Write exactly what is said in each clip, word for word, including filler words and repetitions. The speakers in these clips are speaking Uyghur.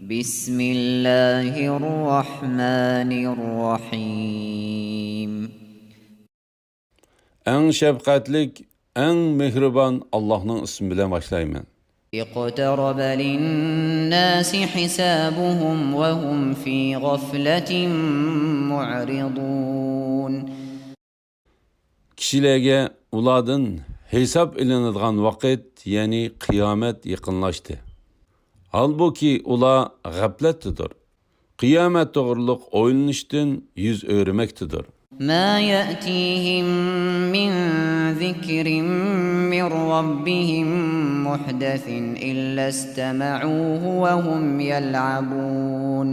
بسم الله الرحمن الرحيم. ئەڭ شەپقەتلىك، ئەڭ مېھرىبان ئاللاھنىڭ ئىسمى بىلەن باشلايمەن. اقترب للناس حسابهم وهم في غفلة معرضون. كىشىلەرگە ئۇلاردىن ھېساب ئېلىنىدىغان ۋاقىت، يەنى قىيامەت يېقىنلاشتى. ھالبۇكى، ئۇلار غەپلەتتىدۇر. قىيامەت توغرۇلۇق ئويلىنىشتىن يۈز ئۆرۈمەكتىدۇر. ما يأتيهم من ذكر من ربهم محدث إلا استمعوه وهم يلعبون.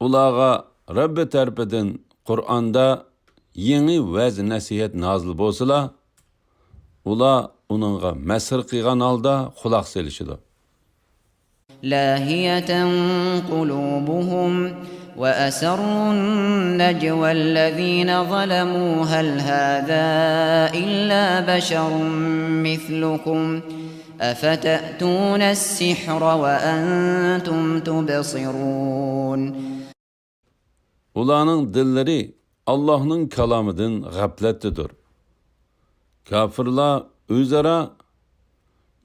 ئۇلارغا رەببى تەرىپىدىن قۇرئاندا يېڭى ۋەز-نەسىھەت نازىل بولسىلا، ئۇلار ئۇنىڭغا مەسخىرە قىلغان ھالدا قۇلاق سېلىشىدۇ. لاهية قلوبهم وأسروا النجوى الذين ظلموا هل هذا إلا بشر مثلكم أفتأتون السحر وأنتم تبصرون. ئۇلارنىڭ دىللىرى ئاللاھنىڭ كالامىدىن غەپلەتتىدۇر. كاپىرلار ئۆزئارا،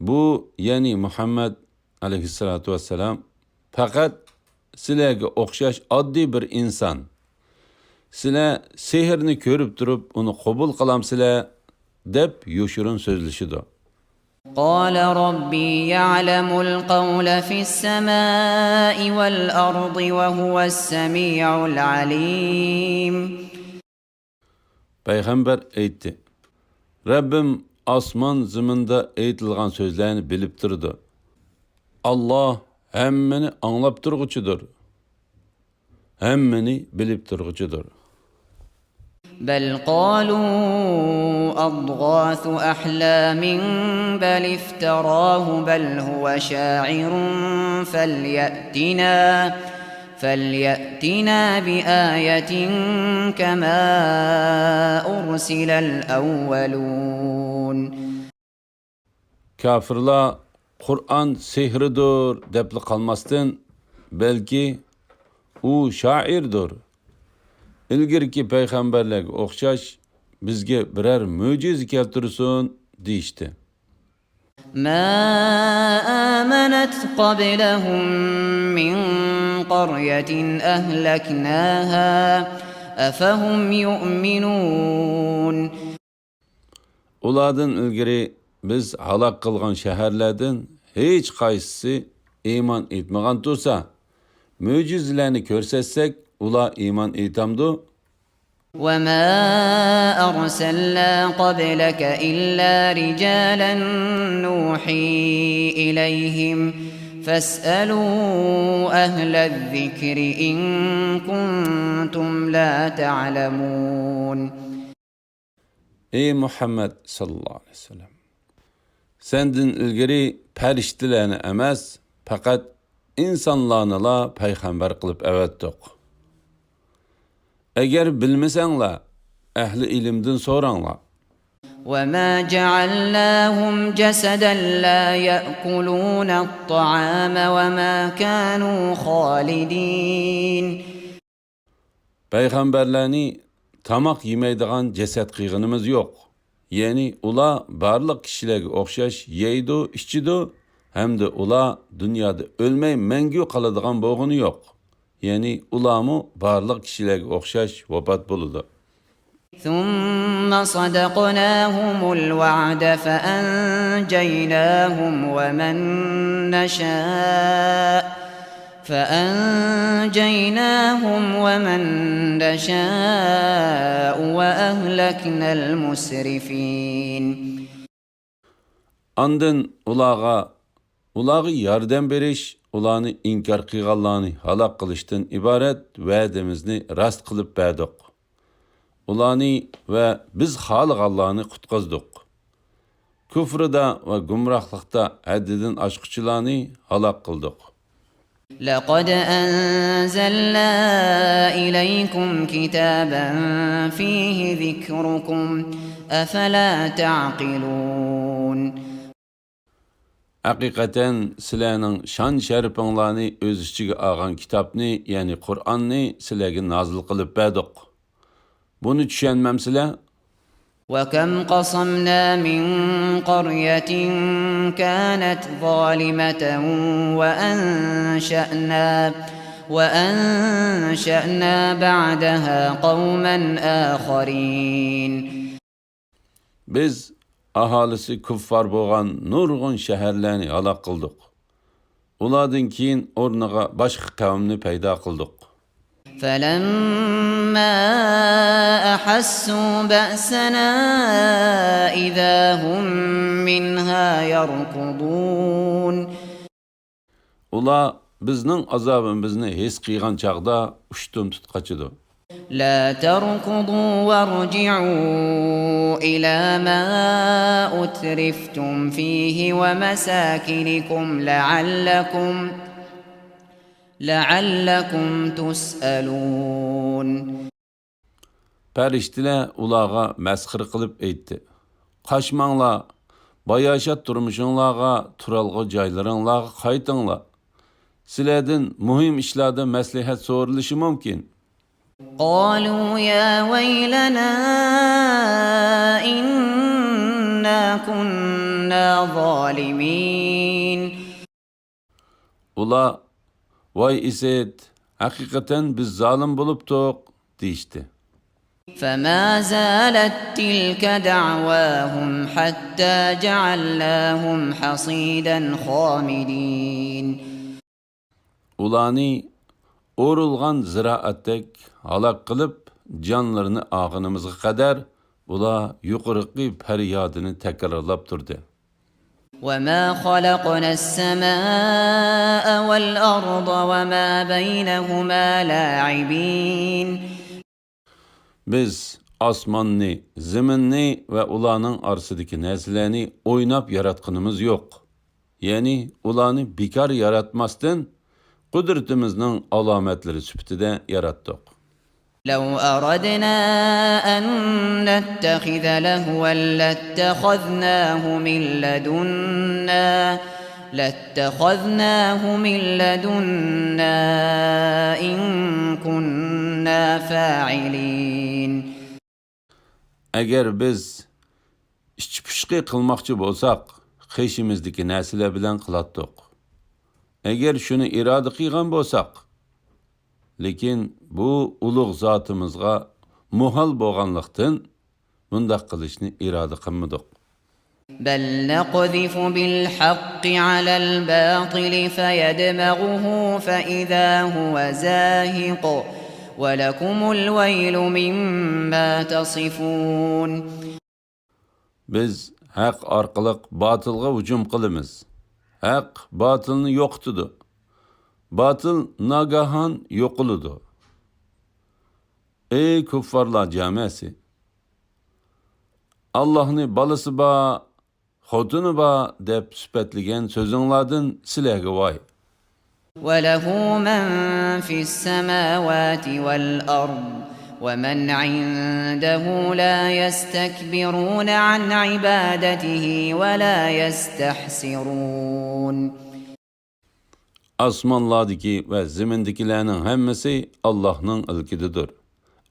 بۇ، يەنى مۇھەممەد ئەلەيھىسسالاتۇ ۋەسسالام، پەقەت سىلەرگە ئوخشاش ئاددىي بىر ئىنسان. سىلەر سېھىرنى كۆرۈپ تۇرۇپ ئۇنى قوبۇل قىلامسىلەر؟ دەپ يوشۇرۇن سۆزلىشىدۇ. قال ربي يعلم القول في السماء والأرض وهو السميع العليم. پەيغەمبەر ئېيتتى، رەببىم ئاسمان زېمىندا ئېيتىلغان سۆزلەرنى بىلىپ تۇرىدۇ. ئاللاھ ھەممىنى ئاڭلاپ تۇرغۇچىدۇر، ھەممىنى بىلىپ تۇرغۇچىدۇر. بل قالوا أضغاث أحلام بل افتراه بل هو شاعر فليأتنا، فليأتنا بآية كما أرسل الأولون. كاپىرلار قۇرئان سېھرىدۇر دەپلا قالماستىن، بەلكى ئۇ شائىردۇر، ئىلگىرىكى پەيغەمبەرلەرگە ئوخشاش بىزگە بىرەر مۆجىزە كەلتۈرسۇن دېيىشتى. ما آمنت قبلهم من قرية أهلكناها أفهم يؤمنون. ئۇلاردىن ئىلگىرى بىز ھالاك قىلغان شەھەرلەردىن ھېچقايسىسى ئىمان ئېيتمىغان تۇرسا، مۆجىزىلەرنى كۆرسەتسەك، ئۇلار ئىمان ئېيتامدۇ؟ وما أرسلنا قبلك إلا رجالا نوحي إليهم فاسألوا أهل الذكر إن كنتم لا تعلمون. ئەي مۇھەممەد ساللاللاھۇ ئەلەيھى ۋەسەللەم! سەندىن ئىلگىرى پەرىشتىلەرنى ئەمەس، پەقەت ئىنسانلارنىلا پەيغەمبەر قىلىپ ئەۋەتتۇق. ئەگەر بىلمىسەڭلار، ئەھلى ئىلىمدىن سوراڭلار. وما جعلناهم جسدا لا يأكلون الطعام وما كانوا خالدين. پەيغەمبەرلەرنى تاماق يېمەيدىغان جەسەت قىلغىنىمىز يوق. يەنى ئۇلار بارلىق كىشىلەرگە ئوخشاش يەيدۇ، ئىچىدۇ ھەمدە ئۇلار دۇنيادا ئۆلمەي مەڭگۈ قالىدىغان بولغىنى يوق. يەنى ئۇلارمۇ بارلىق كىشىلەرگە ئوخشاش ۋاپات بولىدۇ. ثم صدقناهم الوعد فأنجيناهم ومن نشاء، فأنجيناهم ومن نشاء وأهلكنا المسرفين. ئاندىن ئۇلارغا، ئۇلارغا ياردەم بېرىش، ئۇلارنى ئىنكار قىلغانلارنى ھالاك قىلىشتىن ئىبارەت ۋەدىمىزنى راست قىلىپ بەردۇق. ئۇلارنى ۋە بىز خالىغانلارنى قۇتقۇزدۇق. كۇفرىدا ۋە گۇمراھلىقتا ھەددىدىن ئاشقۇچىلارنى ھالاك قىلدۇق. لقد أنزلنا إليكم كتابا فيه ذكركم أفلا تعقلون. ھەقىقەتەن سىلەرنىڭ شان-شەرىپىڭلارنى ئۆز ئىچىگە ئالغان كىتابنى، يەنى قۇرئاننى سىلەرگە نازىل قىلىپ بەردۇق. بۇنى چۈشەنمەمسىلەر؟ وكم قصمنا من قرية كانت ظالمة وأنشأنا، وأنشأنا بعدها قوما آخرين. بىز ئاھالىسى كۇففار بولغان نۇرغۇن شەھەرلەرنى ھالاك قىلدۇق. ئۇلاردىن كېيىن ئورنىغا باشقا قەۋمنى پەيدا قىلدۇق. فلما أحسوا بأسنا إذا هم منها يركضون. ئۇلار بىزنىڭ ئازابىمىزنى ھېس قىلغان چاغدا ئۇشتۇمتۇت قاچىدۇ. لا تركضوا وارجعوا إلى ما أترفتم فيه ومساكنكم لعلكم، لعلكم تسألون. پەرىشتىلەر ئۇلارغا مەسخىرە قىلىپ ئېيتتى: قاچماڭلار، باياشات تۇرمۇشۇڭلارغا، تۇرالغۇ جايلىرىڭلارغا قايتىڭلار. سىلەردىن مۇھىم ئىشلاردا مەسلىھەت سورىلىشى مۇمكىن. قالوا يا ويلنا إنا كنا ظالمين. ئۇلار: ۋاي ئىسىت، ھەقىقەتەن بىز زالىم بولۇپتۇق، دېيىشتى. فما زالت تلك دعواهم حتى جعلناهم حصيدا خامدين. ئۇلارنى ئورۇلغان زىرائەتتەك ھالاك قىلىپ، جانلىرىنى ئالغىنىمىزغا قەدەر ئۇلار يۇقىرىقى پەريادىنى تەكرارلاپ تۇردى. وما خلقنا السماء والأرض وما بينهما لاعبين. بىز ئاسماننى، زېمىننى ۋە ئۇلارنىڭ ئارىسىدىكى نەرسىلەرنى ئويناپ ياراتقىنىمىز يوق. يەنى ئۇلارنى بىكار ياراتماستىن، قۇدرىتىمىزنىڭ ئالامەتلىرى سۈپىتىدە ياراتتۇق. لو أردنا أن نتخذ لهوا لاتخذناه من لدنا، لاتخذناه من لدنا إن كنا فاعلين. ئەگەر بىز ئىچ پۇشۇقى قىلماقچى بولساق، قېشىمىزدىكى نەرسىلەر بىلەن قىلاتتۇق. ئەگەر شۇنى ئىرادە قىلغان بولساق، لېكىن بۇ ئۇلۇغ زاتىمىزغا مۇھال بولغانلىقتىن، بۇنداق قىلىشنى ئىرادە قىلمىدۇق. بل نقذف بالحق على الباطل فيدمغه فإذا هو زاهق ولكم الويل مما تصفون. بىز ھەق ئارقىلىق باتىلغا ھۇجۇم قىلىمىز. ھەق باتىلنى يوقىتىدۇ. باتىل ناگاھان يوقىلىدۇ. ئەي كۇففارلار جامەسى! ئاللاھنى بالىسى بار، خوتۇنى بار دەپ سۈپەتلىگەن سۆزۈڭلاردىن سىلەرگە ۋاي! وله من في السماوات والأرض ومن عنده لا يستكبرون عن عبادته ولا يستحسرون. ئاسمانلاردىكى ۋە زېمىندىكىلەرنىڭ ھەممىسى ئاللاھنىڭ ئىلكىدىدۇر.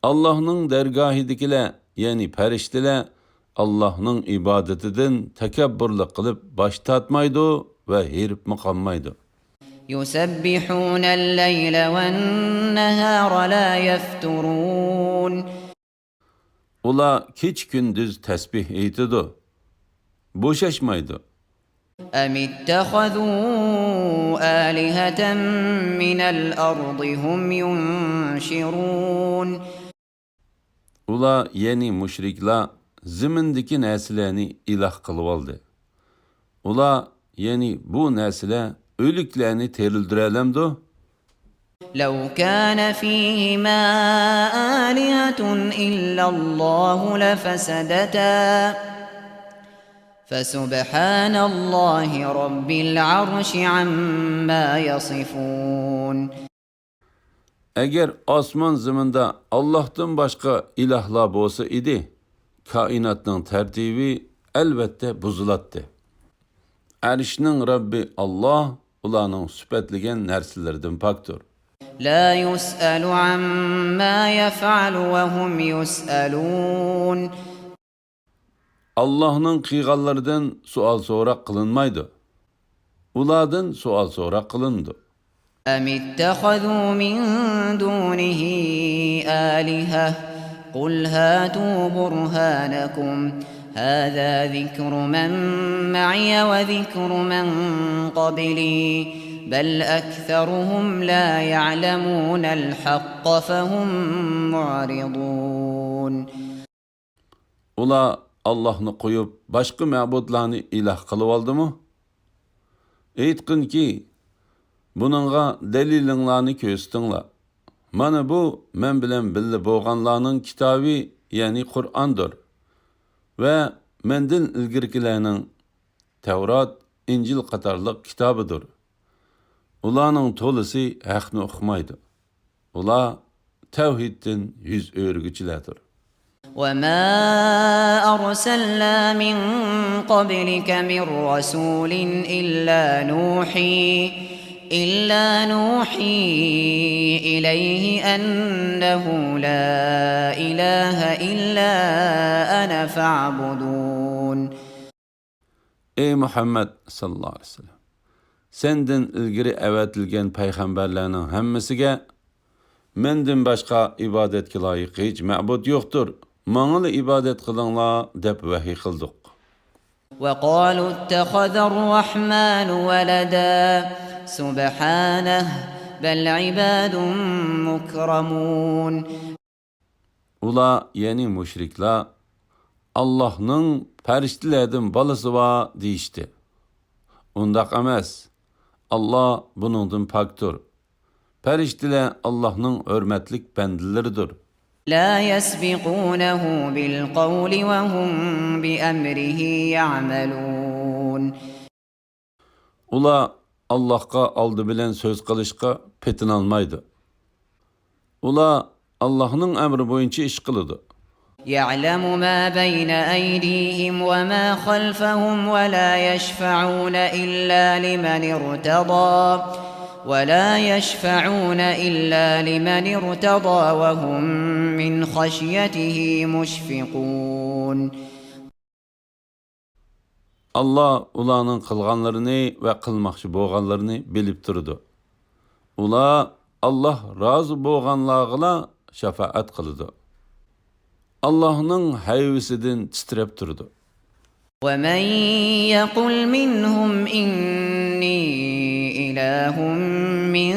ئاللاھنىڭ دەرگاھىدىكىلەر، يەنى پەرىشتىلەر، ئاللاھنىڭ ئىبادىتىدىن تەكەببۇرلۇق قىلىپ باش تارتمايدۇ ۋە ھېرىپمۇ قالمايدۇ. يسبحون الليل والنهار لا يفترون. ئۇلار كېچە-كۈندۈز تەسبىھ ئېيتىدۇ، بوشاشمايدۇ. أم اتخذوا آلهة من الأرض هم ينشرون. ئۇلار، يەنى مۇشرىكلار، زېمىندىكى نەرسىلەرنى ئىلاھ قىلىۋالدى. ئۇلار، يەنى بۇ نەرسىلەر ئۆلۈكلەرنى تىرىلدۈرەلەمدۇ؟ لو كان فيهما آلهة إلا الله لفسدتا فسبحان الله رب العرش عما يصفون. ئەگەر ئاسمان زېمىندا ئاللاھتىن باشقا ئىلاھلار بولسا ئىدى، كائىناتنىڭ تەرتىپى ئەلۋەتتە بۇزۇلاتتى. ئەرشنىڭ رەببى ئاللاھ ئۇلارنىڭ سۈپەتلىگەن نەرسىلىرىدىن پاكتۇر. لا يسأل عما يفعل وهم يسألون. ئاللاھنىڭ قىلغانلىرىدىن سوئال-سوراق قىلىنمايدۇ. ئۇلاردىن سوئال-سوراق قىلىنىدۇ. أم اتخذوا من دونه آلهة قل هاتوا برهانكم هذا ذكر من معي وذكر من قبلي بل أكثرهم لا يعلمون الحق فهم معرضون. ئۇلار ئاللاھنى قويۇپ، باشقا مەبۇدلارنى ئىلاھ قىلىۋالدىمۇ؟ ئېيتقىنكى، بۇنىڭغا دەلىلىڭلارنى كۆرسىتىڭلار. مانا بۇ مەن بىلەن بىللە بولغانلارنىڭ كىتابى، يەنى قۇرئاندۇر. ۋە مەندىن ئىلگىرىكىلەرنىڭ تەۋرات، ئىنجىل قاتارلىق كىتابىدۇر. ئۇلارنىڭ تولىسى ھەقنى ئۇقمايدۇ. ئۇلار تەۋھىدتىن يۈز ئۆرۈگۈچىلەردۇر. وما أرسلنا من قبلك من رسول إلا نوحي إلا نوحي إليه أنه لا إله إلا أنا فاعبدون. ئەي مۇھەممەد ساللاللاھۇ ئەلەيھى ۋەسەللەم، سەندىن ئىلگىرى ئەۋەتىلگەن پەيغەمبەرلەرنىڭ ھەممىسىگە، مەندىن باشقا ئىبادەتكە لايىق ھېچ مەبۇد يوقتۇر، ماڭىلا ئىبادەت قىلىڭلار، دەپ ۋەھىي قىلدۇق. وقالوا اتخذ الرحمن ولدا سبحانه بل عباد مكرمون. ئۇلار، يەنى مۇشرىكلار، ئاللاھنىڭ پەرىشتىلەردىن بالىسى بار دېيىشتى. ئۇنداق ئەمەس. ئاللاھ بۇنىڭدىن پاكتۇر. پەرىشتىلەر ئاللاھنىڭ ھۆرمەتلىك بەندىلىرىدۇر. لا يسبقونه بالقول وهم بأمره يعملون. ئۇلار ئاللاھقا ئالدى بىلەن سۆز قىلىشقا پېتىنالمايدۇ. ئۇلار ئاللاھنىڭ ئەمرى بويىچە ئىش قىلىدۇ. يعلم ما بين أيديهم وما خلفهم ولا يشفعون إلا لمن ارتضى ولا يشفعون إلا لمن ارتضى وهم من خشيته مشفقون. ئاللاھ ئۇلارنىڭ قىلغانلىرىنى ۋە قىلماقچى بولغانلىرىنى بىلىپ تۇرىدۇ. ئۇلار ئاللاھ رازى بولغانلارغىلا شاپائەت قىلىدۇ. ئاللاھنىڭ ھەيۋىسىدىن تىترەپ تۇرىدۇ. ومن يقل منهم إني إله من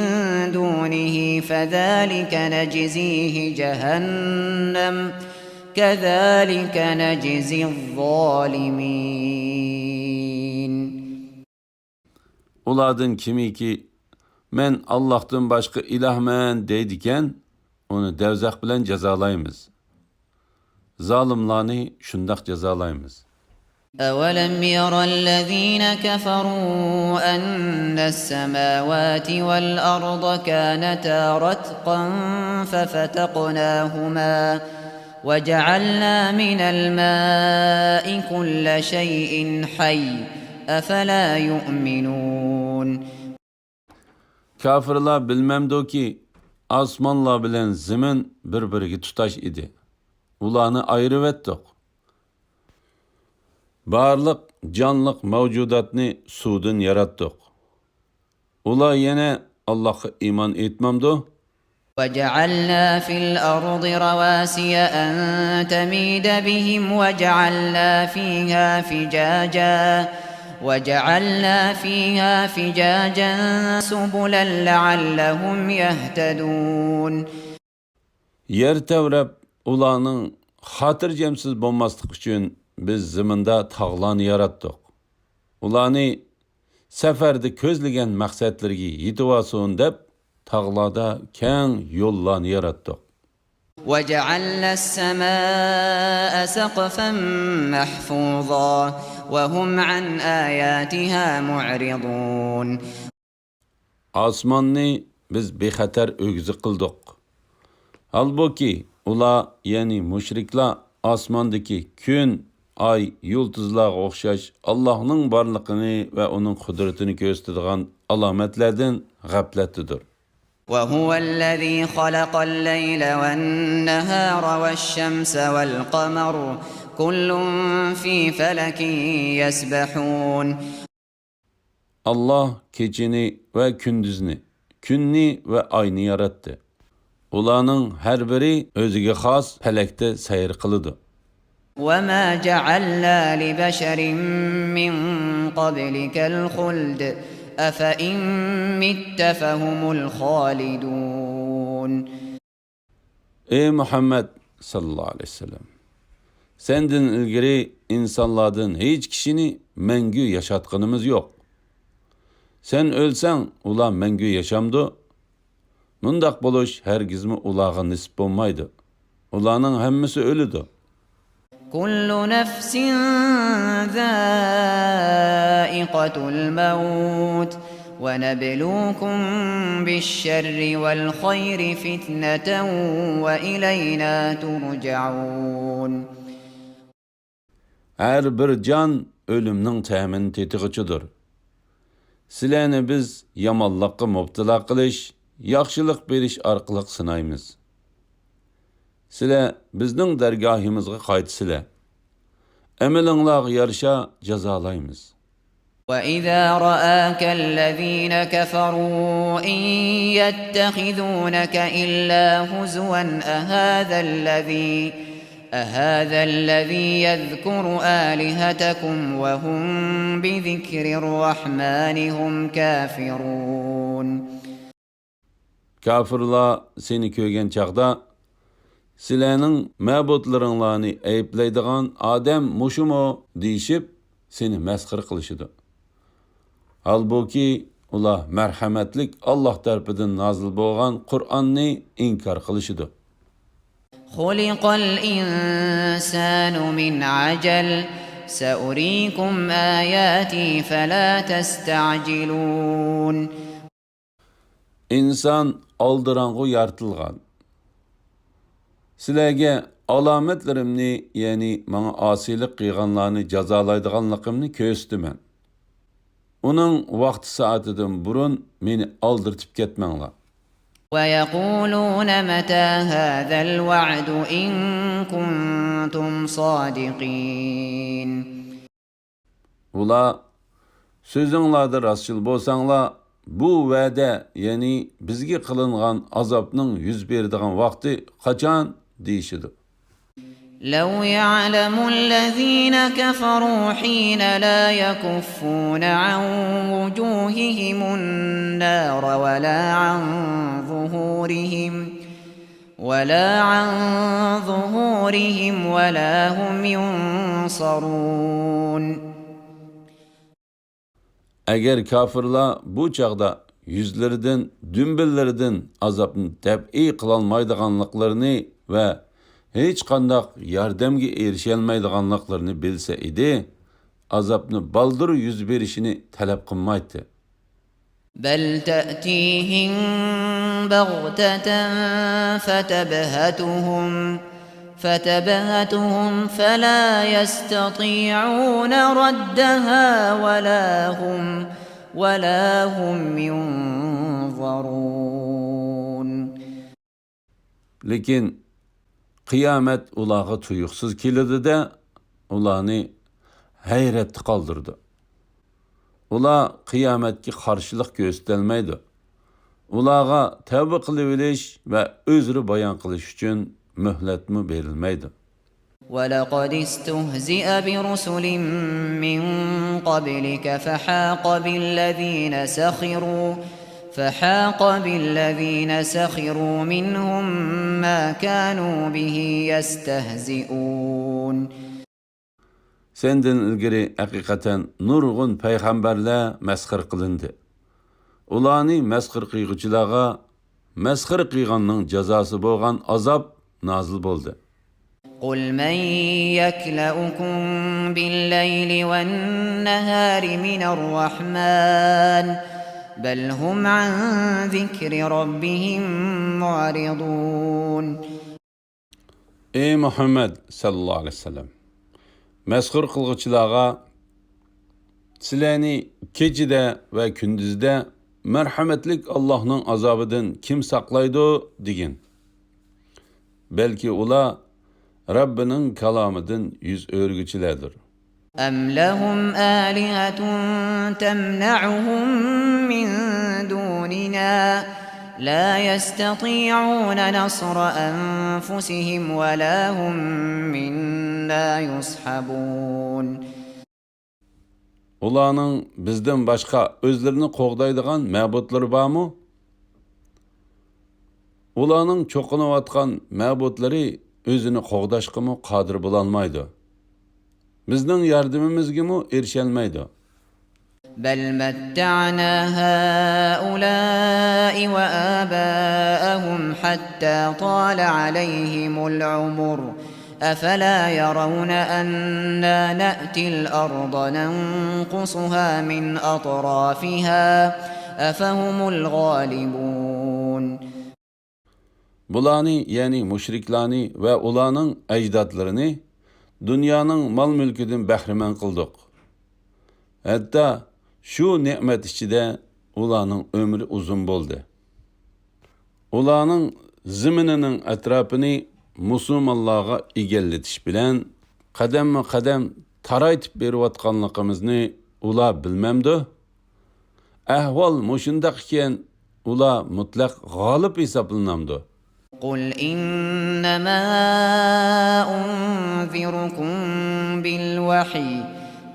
دونه فذلك نجزيه جهنم كذلك نجزي الظالمين. ئۇلاردىن كىمكى، مەن ئاللاھتىن باشقا ئىلاھمەن دەيدىكەن، ئۇنى دەۋزەخ بىلەن جازالايمىز. زالىملارنى شۇنداق جازالايمىز. أولم ير الذين كفروا أن السماوات والأرض كانتا رتقا ففتقناهما وجعلنا من الماء كل شيء حي أفلا يؤمنون. كاپىرلار بىلمەمدۇكى، ئاسمانلار بىلەن زېمىن بىر-بىرىگە تۇتاش ئىدى. ئۇلارنى ئايرىۋەتتۇق. بارلىق جانلىق مەۋجۇداتنى سۇدىن ياراتتۇق. ئۇلار يەنە ئاللاھقا ئىمان ئېيتمامدۇ؟ وجعلنا في الأرض رواسي أن تميد بهم وجعلنا فيها فجاجا وجعلنا فيها فجاجا سبلا لعلهم يهتدون. يەر تەۋرەپ، ئۇلارنىڭ خاتىرجەمسىز بولماسلىقى ئۈچۈن بىز زېمىندا تاغلارنى ياراتتۇق. ئۇلارنى سەپەردە كۆزلىگەن مەقسەتلىرىگە يېتىۋالسۇن دەپ، تاغلاردا كەڭ يوللارنى ياراتتۇق. وجعلنا السماء سقفا محفوظا وهم عن آياتها معرضون. ئاسماننى بىز بىخەتەر ئۆگزە قىلدۇق. ھالبۇكى، ئۇلار، يەنى مۇشرىكلار، ئاسماندىكى كۈن، ئاي، يۇلتۇزلارغا ئوخشاش ئاللاھنىڭ بارلىقىنى ۋە ئۇنىڭ قۇدرىتىنى كۆرسىتىدىغان ئالامەتلەردىن غەپلەتتىدۇر. وهو الذي خلق الليل والنهار والشمس والقمر كل في فلك يسبحون. ئاللاھ كېچىنى ۋە كۈندۈزنى، كۈننى ۋە ئاينى ياراتتى. ئۇلارنىڭ ھەر بىرى ئۆزىگە خاس پەلەكتە سەير قىلىدۇ. وما جعلنا لبشر من قبلك الخلد أفإن مت فهم الخالدون. ئەي مۇھەممەد ساللاللاھۇ ئەلەيھى ۋەسەللەم، سەندىن ئىلگىرى ئىنسانلاردىن ھېچ كىشىنى مەڭگۈ ياشاتقىنىمىز يوق. سەن ئۆلسەڭ، ئۇلار مەڭگۈ ياشامدۇ؟ مۇنداق بولۇش ھەرگىزمۇ ئۇلارغا نېسىپ بولمايدۇ. ئۇلارنىڭ ھەممىسى ئۆلىدۇ. كل نفس ذائقة الموت ونبلوكم بالشر والخير فتنة وإلينا ترجعون. ھەر بىر جان ئۆلۈمنىڭ تەمىنى تېتىغۇچىدۇر. سىلەرنى بىز يامانلىققا مۇپتىلا قىلىش، ياخشىلىق بېرىش ئارقىلىق سىنايمىز. سىلەر بىزنىڭ دەرگاھىمىزغا قايتىسىلەر. ئەمىلىڭلارغا يارىشا جازالايمىز. وإذا رآك الذين كفروا إن يتخذونك إلا هزوا أهذا الذي، أهذا الذي يذكر آلهتكم وهم بذكر الرحمن هم كافرون. كاپىرلار سېنى كۆرگەن چاغدا، سىلەرنىڭ مەبۇدلىرىڭلارنى ئەيىبلەيدىغان ئادەم مۇشۇمۇ دېيىشىپ، سېنى مەسخىرە قىلىشىدۇ. ھالبۇكى، ئۇلار مەرھەمەتلىك ئاللاھ تەرىپىدىن نازىل بولغان قۇرئاننى ئىنكار قىلىشىدۇ. خلق الإنسان من عجل سأريكم آياتي فلا تستعجلون. ئىنسان ئالدىراڭغۇ يارىتىلغان. سىلەرگە ئالامەتلىرىمنى، يەنى ماڭا ئاسىيلىق قىلغانلارنى جازالايدىغانلىقىمنى كۆرسىتىمەن. ئۇنىڭ ۋاقتى سائىتىدىن بۇرۇن مېنى ئالدىرىتىپ كەتمەڭلار. ويقولون متى هذا الوعد إن كنتم صادقين. ئۇلار، سۆزۈڭلاردا راستچىل بولساڭلار، بۇ ۋەدە، يەنى بىزگە قىلىنغان ئازابنىڭ يۈز بېرىدىغان ۋاقتى قاچان؟ دېيىشىدۇ. لو يعلم الذين كفروا حين لا يكفون عن وجوههم النار ولا عن ظهورهم ولا عن ظهورهم ولا هم ينصرون. ئەگەر كاپىرلار بۇ چاغدا يۈزلىرىدىن، دۈمبىلىرىدىن ئازابنى دەپئى قىلالمايدىغانلىقلىرىنى ۋە ھېچقانداق ياردەمگە ئېرىشەلمەيدىغانلىقلىرىنى بىلسە ئىدى، ئازابنى بالدۇر يۈز بېرىشىنى تەلەپ قىلمايتتى. بل تأتيهم بغتة فتبهتهم، فتبهتهم فلا يستطيعون ردها ولا هم، ولا هم ينظرون. لېكىن قىيامەت ئۇلارغا تۇيۇقسىز كېلىدۇ-دە، ئۇلارنى ھەيرەتتە قالدۇرىدۇ. ئۇلار قىيامەتكە قارشىلىق كۆرسىتەلمەيدۇ. ئۇلارغا تەۋبە قىلىۋېلىش ۋە ئۆزرە بايان قىلىش ئۈچۈن مۆھلەتمۇ بېرىلمەيدۇ. ولقد استهزئ برسل من قبلك فحاق بالذين سخروا، فحاق بالذين سخروا منهم ما كانوا به يستهزئون. سەندىن ئىلگىرى ھەقىقەتەن نۇرغۇن پەيغەمبەرلەر مەسخىرە قىلىندى. ئۇلارنى مەسخىرە قىلغۇچىلارغا مەسخىرە قىلغاننىڭ جازاسى بولغان ئازاب نازىل بولدى. قل من يكلؤكم بالليل والنهار من الرحمن بل هم عن ذكر ربهم معرضون. ئەي مۇھەممەد سەللەللاھۇ ئەلەيھى ۋەسەللەم، مەسخۇر قىلغۇچىلارغا، سىلەرنى كېچىدە ۋە كۈندۈزدە مەرھەمەتلىك ئاللاھنىڭ ئازابىدىن كىم ساقلايدۇ؟ دېگىن. بەلكى ئۇلار رەببىنىڭ كالامىدىن يۈز ئۆرۈگۈچىلەردۇر. أَمْ لَهُمْ آلِهَةٌ تَمْنَعُهُم مِّن دُونِنَا لَا يَسْتَطِيعُونَ نَصْرَ أَنفُسِهِمْ وَلَا هُم مِّنَّا يُصْحَبُونَ. ئۇلارنىڭ بىزدىن باشقا ئۆزلىرىنى قوغدايدىغان مەبۇدلىرى بارمۇ؟ ئۇلارنىڭ چوقۇنۇۋاتقان مەبۇدلىرى ئۆزىنى قوغداشقىمۇ قادىر بولالمايدۇ. بىزنىڭ ياردىمىمىزگىمۇ ئېرىشەلمەيدۇ. بَلْ مَتَّعْنَا هَٰؤُلَاءِ وَآبَاءَهُمْ حَتَّىٰ طَالَ عَلَيْهِمُ الْعُمُرُ أَفَلَا يَرَوْنَ أَنَّا نَأْتِي الْأَرْضَ نَنقُصُهَا مِنْ أَطْرَافِهَا أَفَهُمُ الْغَالِبُونَ. بۇلارنى، يەنى مۇشرىكلارنى ۋە ئۇلارنىڭ ئەجدادلىرىنى دۇنيانىڭ مال-مۈلكىدىن بەھرىمەن قىلدۇق. ھەتتا شۇ نېمەت ئىچىدە ئۇلارنىڭ ئۆمرى ئۇزۇن بولدى. ئۇلارنىڭ زېمىنىنىڭ ئەتراپىنى مۇسۇلمانلارغا ئىگىلىتىش بىلەن قەدەممۇ قەدەم تارايتىپ بېرىۋاتقانلىقىمىزنى ئۇلار بىلمەمدۇ؟ ئەھۋال مۇشۇنداق ئىكەن، ئۇلار مۇتلەق غالىب ھېسابلىنامدۇ؟ قُلْ إِنَّمَا أُنذِرُكُم بِالْوَحْيِ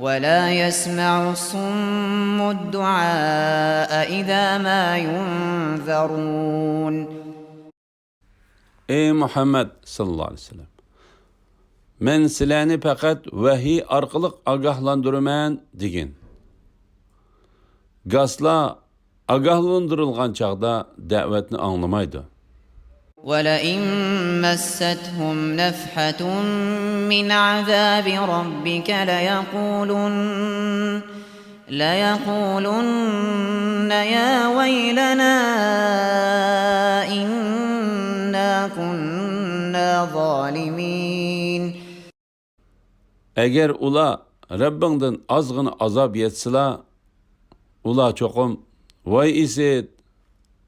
وَلَا يَسْمَعُ الصُّمُّ الدُّعَاءَ إِذَا مَا يُنذَرُونَ. ئەي مۇھەممەد ساللاللاھۇ ئەلەيھى ۋەسەللەم، مەن سىلەرنى پەقەت ۋەھىي ئارقىلىق ئاگاھلاندۇرىمەن دېگىن. گاسلار ئاگاھلاندۇرۇلغان چاغدا دەۋەتنى ئاڭلىمايدۇ. وَلَئِن مَّسَّتْهُمْ نَفْحَةٌ مِّنْ عَذَابِ رَبِّكَ لَيَقُولُنَّ لَيَقُولُنَّ يَا وَيْلَنَا إِنَّا كُنَّا ظَالِمِينَ. ئەگەر ئۇلار رەببىڭدىن ئازغىنا ئازاب يەتسىلا، ئۇلار چوقۇم، ۋاي ئىسىت!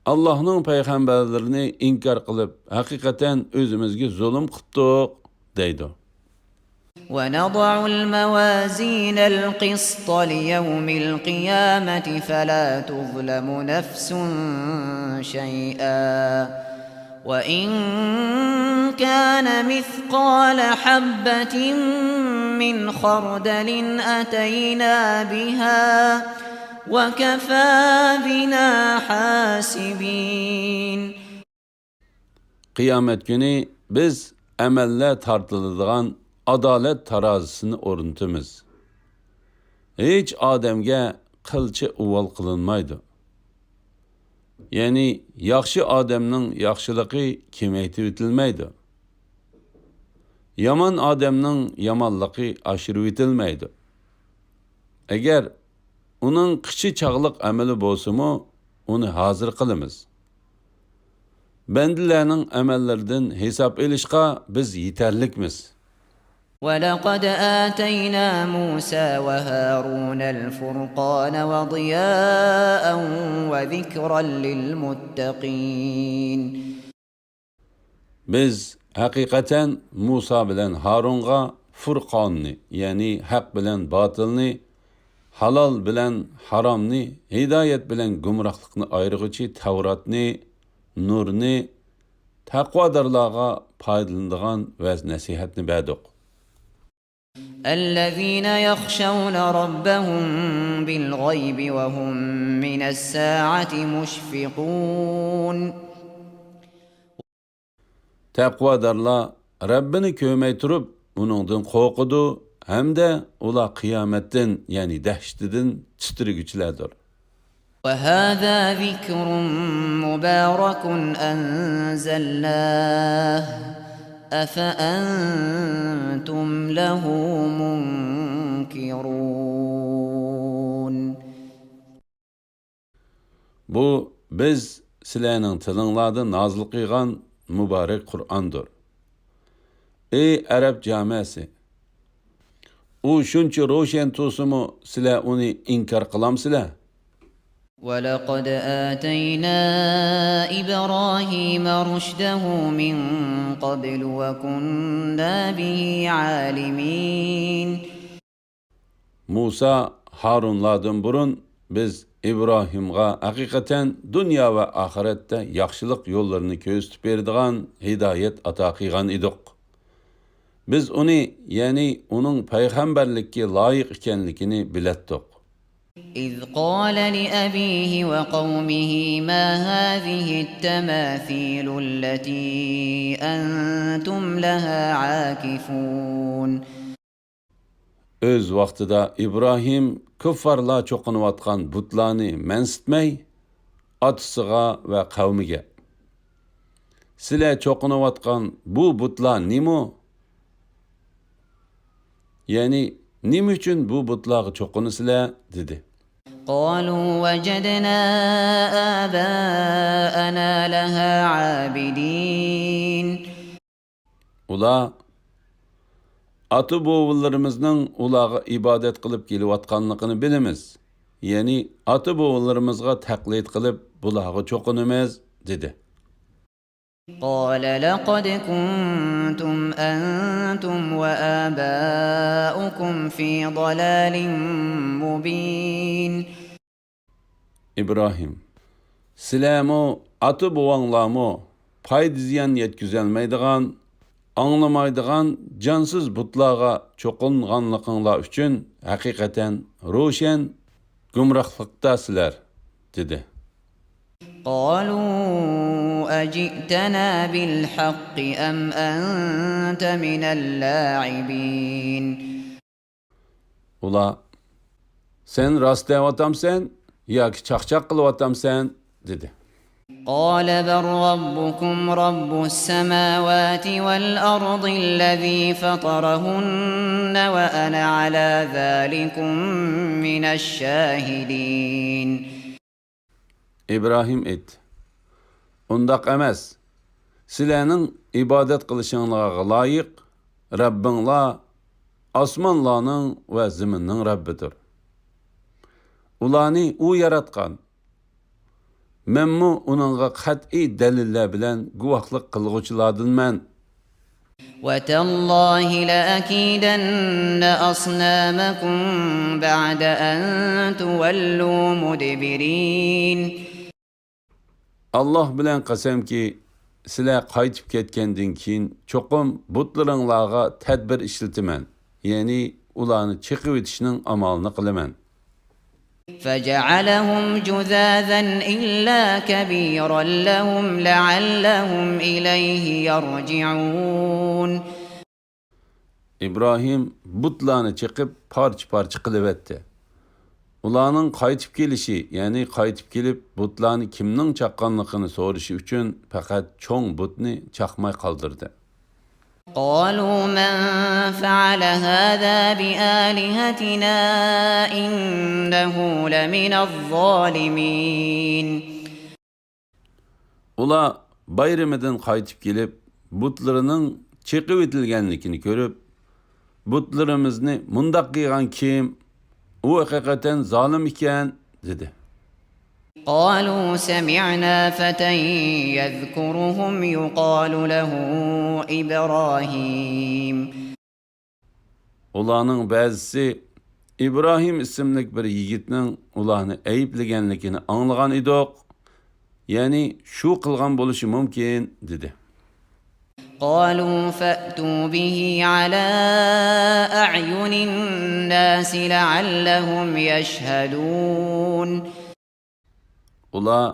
ئاللاھنىڭ پەيغەمبەرلىرىنى ئىنكار قىلىپ، ھەقىقەتەن ئۆزىمىزگە زۇلۇم قىپتۇق، دەيدۇ. وَنَضَعُ الْمَوَازِينَ الْقِسْطَ لِيَوْمِ الْقِيَامَةِ فَلَا تُظْلَمُ نَفْسٌ شَيْئًا وَإِن كَانَ مِثْقَالَ حَبَّةٍ مِّنْ خَرْدَلٍ أَتَيْنَا بِهَا وَكَفَىٰ بِنَا حَاسِبِينَ. قىيامەت كۈنى بىز ئەمەللەر تارتىلىدىغان ئادالەت تارازىسىنى ئورنىتىمىز. ھېچ ئادەمگە قىلچە ئۇۋال قىلىنمايدۇ. يەنى ياخشى ئادەمنىڭ ياخشىلىقى كېمەيتىۋېتىلمەيدۇ. يامان ئادەمنىڭ يامانلىقى ئاشۇرۇۋېتىلمەيدۇ. ئەگەر ئۇنىڭ قىچا چاغلىق ئەمىلى بولسىمۇ، ئۇنى ھازىر قىلىمىز. بەندىلەرنىڭ ئەمەللىرىدىن ھېساب ئېلىشقا بىز يېتەرلىكمىز. وَلَقَدْ آتَيْنَا مُوسَىٰ وَهَارُونَ الْفُرْقَانَ وَضِيَاءً وَذِكْرًا لِّلْمُتَّقِينَ. بىز ھەقىقەتەن مۇسا بىلەن ھارۇنغا فۇرقاننى، يەنى ھەق بىلەن باتىلنى، ھالال بىلەن ھارامنى، ھىدايەت بىلەن گۇمراھلىقنى ئايرىغۇچى تەۋراتنى، نۇرنى، تەقۋادارلارغا پايدىلىنىدىغان ۋەز-نەسىھەتنى بەردۇق. الَّذِينَ يَخْشَوْنَ رَبَّهُم بِالْغَيْبِ وَهُم مِّنَ السَّاعَةِ مُشْفِقُونَ. تەقۋادارلار رەببىنى كۆرمەي تۇرۇپ، ئۇنىڭدىن قورقىدۇ ھەمدە ئۇلار قىيامەتتىن، يەنى دەھشىتىدىن تىترىگۈچىلەردۇر. وَهَٰذَا ذِكْرٌ مُّبَارَكٌ أَنزَلْنَاهُ أَفَأَنتُمْ لَهُ مُنكِرُونَ. بۇ بىز سىلەرنىڭ تىلىڭلاردا نازىل قىلغان مۇبارەك قۇرئاندۇر. ئەي ئەرەب جامەسى! ئۇ شۇنچە روشەن تۇرسىمۇ، سىلەر ئۇنى ئىنكار قىلامسىلەر؟ ولقد آتينا إبراهيم رشده من قبل وكنا به عالمين. مۇسا، ھارۇنلاردىن بۇرۇن بىز ئىبراھىمغا ھەقىقەتەن دۇنيا ۋە ئاخىرەتتە ياخشىلىق يوللىرىنى كۆرسىتىپ بېرىدىغان ھىدايەت ئاتا قىلغان ئىدۇق. بىز ئۇنى، يەنى ئۇنىڭ پەيغەمبەرلىككە لايىق ئىكەنلىكىنى بىلەتتۇق. إذ قال لأبيه وقومه ما هذه التماثيل التي أنتم لها عاكفون. ئۆز ۋاقتىدا ئىبراھىم كۇففارلار چوقۇنۇۋاتقان بۇتلارنى مەنسىتمەي، ئاتىسىغا ۋە قەۋمىگە، سىلەر چوقۇنۇۋاتقان بۇ بۇتلار نېمە؟ يەنى، نېمە ئۈچۈن بۇ بۇتلارغا چوقۇنىسىلەر؟ دېدى. قالوا وجدنا آباءنا لها عابدين. ئۇلار، ئاتا-بوۋىلىرىمىزنىڭ ئۇلارغا ئىبادەت قىلىپ كېلىۋاتقانلىقىنى بىلىمىز. يەنى، ئاتا-بوۋىلىرىمىزغا تەقلىد قىلىپ، بۇلارغا چوقۇنىمىز، دېدى. قال لقد كنتم أنتم وآباؤكم في ضلال مبين. ئىبراھىم، سىلەرمۇ، ئاتا-بوۋاڭلارمۇ پايدا-زىيان يەتكۈزەلمەيدىغان، ئاڭلىمايدىغان جانسىز بۇتلارغا چوقۇنغانلىقىڭلار ئۈچۈن ھەقىقەتەن روشەن گۇمراھلىقتاسىلەر، دېدى. قالوا أجئتنا بالحق أم أنت من اللاعبين. ئۇلار، سەن راست دەۋاتامسەن ياكى چاقچاق قىلىۋاتامسەن؟ دېدى. قال بل ربكم رب السماوات والأرض الذي فطرهن وأنا على ذلكم من الشاهدين. ئىبراھىم ئېيتتى، ئۇنداق ئەمەس، سىلەرنىڭ ئىبادەت قىلىشىڭلارغا لايىق رەببىڭلار ئاسمانلارنىڭ ۋە زېمىننىڭ رەببىدۇر. ئۇلارنى ئۇ ياراتقان. مەنمۇ ئۇنىڭغا قەتئىي دەلىللەر بىلەن گۇۋاھلىق قىلغۇچىلاردىنمەن. وتالله لأكيدن أصنامكم بعد أن تولوا مدبرين. ئاللاھ بىلەن قەسەمكى، سىلەر قايتىپ كەتكەندىن كېيىن چوقۇم بۇتلىرىڭلارغا تەدبىر ئىشلىتىمەن، يەنى ئۇلارنى چېقىۋېتىشنىڭ ئامالىنى قىلىمەن. فجعلهم جذاذا إلا كبيرا لهم لعلهم إليه يرجعون. ئىبراھىم بۇتلارنى چېقىپ، پارچە-پارچە قىلىۋەتتى. ئۇلارنىڭ قايتىپ كېلىشى، يەنى قايتىپ كېلىپ، بۇتلارنى كىمنىڭ چاققانلىقىنى سورىشى ئۈچۈن، پەقەت چوڭ بۇتنى چاقماي قالدۇردى. قالوا من فعل هذا بآلهتنا إنه لمن الظالمين. ئۇلار بايرىمىدىن قايتىپ كېلىپ، بۇتلىرىنىڭ چېقىۋېتىلگەنلىكىنى كۆرۈپ، بۇتلىرىمىزنى مۇنداق قىلغان كىم؟ ئۇ ھەقىقەتەن زالىم ئىكەن، دېدى. قالوا سمعنا فتى يذكرهم يقال له إبراهيم. ئۇلارنىڭ بەزىسى ئىبراھىم ئىسىملىك بىر يىگىتنىڭ ئۇلارنى ئەيىبلىگەنلىكىنى ئاڭلىغان ئىدۇق، يەنى شۇ قىلغان بولۇشى مۇمكىن، دېدى. قالوا فأتوا به على أعين الناس لعلهم يشهدون. ئۇلار،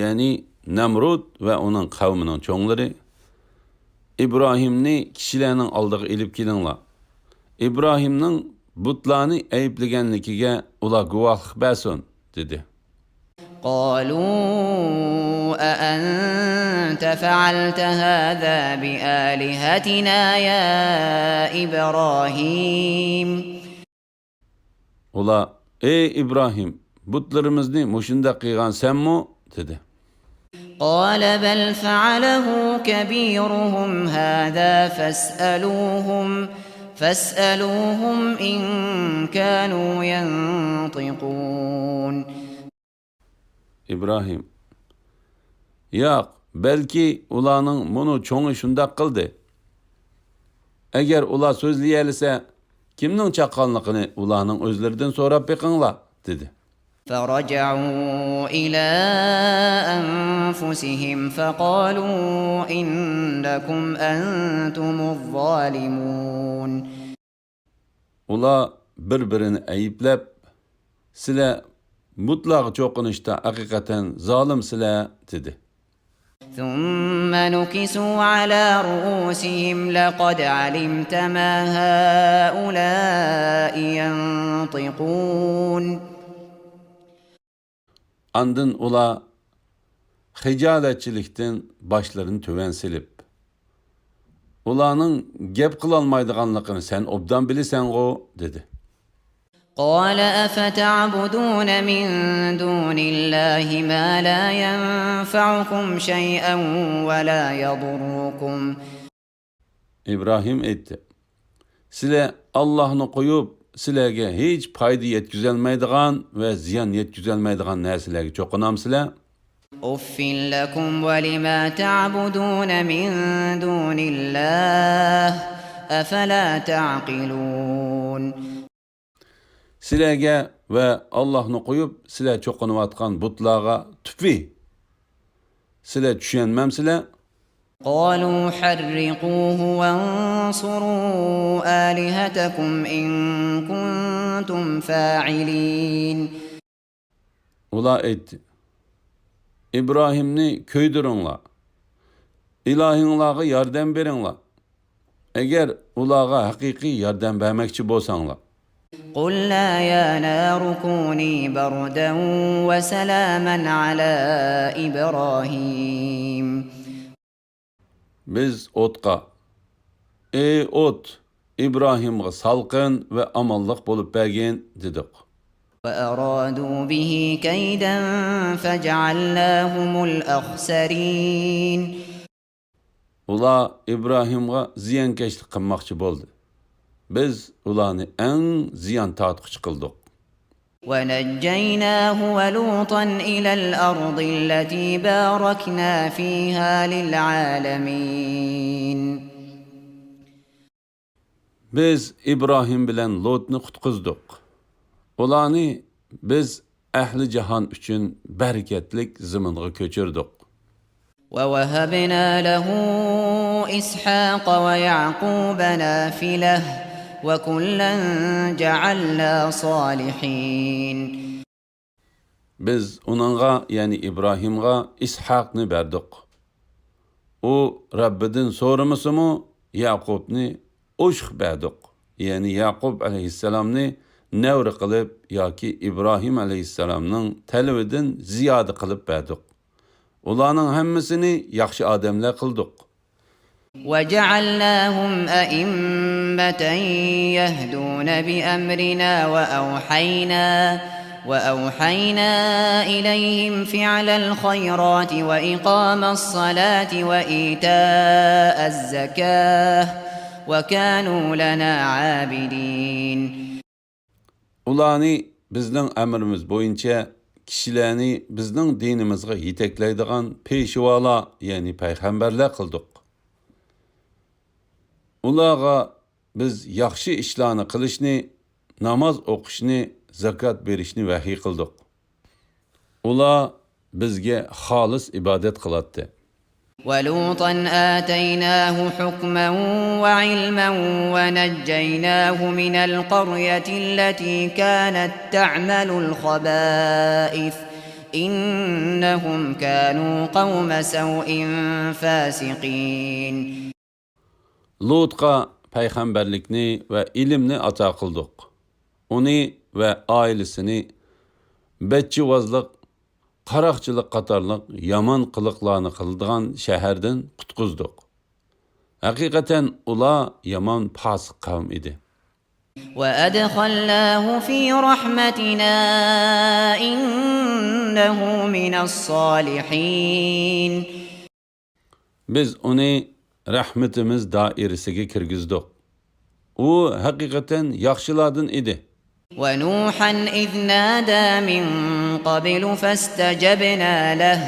يەنى نەمرۇد ۋە ئۇنىڭ قەۋمىنىڭ چوڭلىرى، ئىبراھىمنى كىشىلەرنىڭ ئالدىغا ئېلىپ كېلىڭلار، ئىبراھىمنىڭ بۇتلارنى ئەيىبلىگەنلىكىگە ئۇلار گۇۋاھلىق بەرسۇن، دېدى. قالوا أأنت فعلت هذا بآلهتنا يا إبراهيم. ئۇلار، ئەي ئىبراھىم، بۇتلىرىمىزنى مۇشۇنداق قىلغان سەنمۇ؟ دېدى. قال بل فعله كبيرهم هذا فاسألوهم، فاسألوهم إن كانوا ينطقون. ئىبراھىم: ياق، بەلكى ئۇلارنىڭ مۇنۇ چوڭى شۇنداق قىلدى. ئەگەر ئۇلار سۆزلىيەلىسە، كىمنىڭ چاققانلىقىنى ئۇلارنىڭ ئۆزلىرىدىن سوراپ بېقىڭلار، دېدى. فرجعوا إلى أنفسهم فقالوا إنكم أنتم الظالمون. ئۇلار بىر-بىرىنى ئەيىبلەپ، سىلەر بۇتلارغا چوقۇنۇشتا ھەقىقەتەن زالىمسىلەر، دېدى. ثم نكسوا على رؤوسهم لقد علمت ما هؤلاء ينطقون. ئاندىن ئۇلار خىجالەتچىلىكتىن باشلىرىنى تۆۋەن سېلىپ، ئۇلارنىڭ گەپ قىلالمايدىغانلىقىنى سەن ئوبدان بىلىسەنغۇ، دېدى. قال أفتعبدون من دون الله ما لا ينفعكم شيئا ولا يضركم. ئىبراھىم ئېيتتى: سىلەر ئاللاھنى قويۇپ، سىلەرگە ھېچ پايدا يەتكۈزەلمەيدىغان ۋە زىيان يەتكۈزەلمەيدىغان نەرسىلەرگە چوقۇنامسىلەر؟ أف لكم ولما تعبدون من دون الله أفلا تعقلون. سىلەرگە ۋە ئاللاھنى قويۇپ سىلەر چوقۇنۇۋاتقان بۇتلارغا تۈپى! سىلەر چۈشەنمەمسىلەر؟ قالوا حرقوه وانصروا آلهتكم إن كنتم فاعلين. ئۇلار ئېيتتى: ئىبراھىمنى كۆيدۈرۈڭلار، ئىلاھىڭلارغا ياردەم بېرىڭلار، ئەگەر ئۇلارغا ھەقىقىي ياردەم بەرمەكچى بولساڭلار. قلنا يا نار كوني بردا وسلاما على إبراهيم. بىز ئوتقا: ئەي ئوت، ئىبراھىمغا سالقىن ۋە ئامانلىق بولۇپ بەرگىن، دېدۇق. وأرادوا به كيدا فجعلناهم الأخسرين. ئۇلار ئىبراھىمغا زىيانكەشلىك قىلماقچى بولدى. بىز ئۇلارنى ئەڭ زىيان تارتقۇچى قىلدۇق. ونجيناه ولوطا إلى الأرض التي باركنا فيها للعالمين. بىز ئىبراھىم بىلەن لوتنى قۇتقۇزدۇق. ئۇلارنى بىز ئەھلى جاھان ئۈچۈن بەرىكەتلىك زېمىنغا كۆچۈردۇق. ووهبنا له إسحاق ويعقوب نافلة وكلا جعلنا صالحين. بىز ئۇنىڭغا، يەنى ئىبراھىمغا ئىسھاقنى بەردۇق. ئۇ رەببىدىن سورىمىسىمۇ، يەقۇبنى ئوشۇق بەردۇق. يەنى يەقۇب ئەلەيھىسسالامنى نەۋرە قىلىپ ياكى ئىبراھىم ئەلەيھىسسالامنىڭ تەلىپىدىن زىيادە قىلىپ بەردۇق. ئۇلارنىڭ ھەممىسىنى ياخشى ئادەملەر قىلدۇق. وجعلناهم أئمة يهدون بأمرنا وأوحينا، وأوحينا إليهم فعل الخيرات وإقام الصلاة وإيتاء الزكاة، وكانوا لنا عابدين. ئۇلارنى بىزنىڭ ئەمرىمىز بويىچە كىشىلەرنى بىزنىڭ دىنىمىزغا يېتەكلەيدىغان پېشۋالار، يەنى پەيغەمبەرلەر قىلدۇق. ئۇلارغا بىز ياخشى ئىشلارنى قىلىشنى، ناماز ئوقۇشنى، زاكات بېرىشنى ۋەھىي قىلدۇق. ئۇلار بىزگە خالىس ئىبادەت قىلاتتى. ولوطا آتيناه حكما وعلما ونجيناه من القرية التي كانت تعمل الخبائث إنهم كانوا قوم سوء فاسقين. لۇتقا پەيغەمبەرلىكنى ۋە ئىلىمنى ئاتا قىلدۇق. ئۇنى ۋە ئائىلىسىنى بەچچىۋازلىق، قاراقچىلىق قاتارلىق يامان قىلىقلارنى قىلىدىغان شەھەردىن قۇتقۇزدۇق. ھەقىقەتەن ئۇلار يامان پاسىق قەۋم ئىدى. وأدخلناه في رحمتنا إنه من الصالحين. بىز ئۇنى رەھمىتىمىز دائىرىسىگە كىرگۈزدۇق. ئۇ ھەقىقەتەن ياخشىلاردىن ئىدى. ونوحا إذ نادى من قبل فاستجبنا له،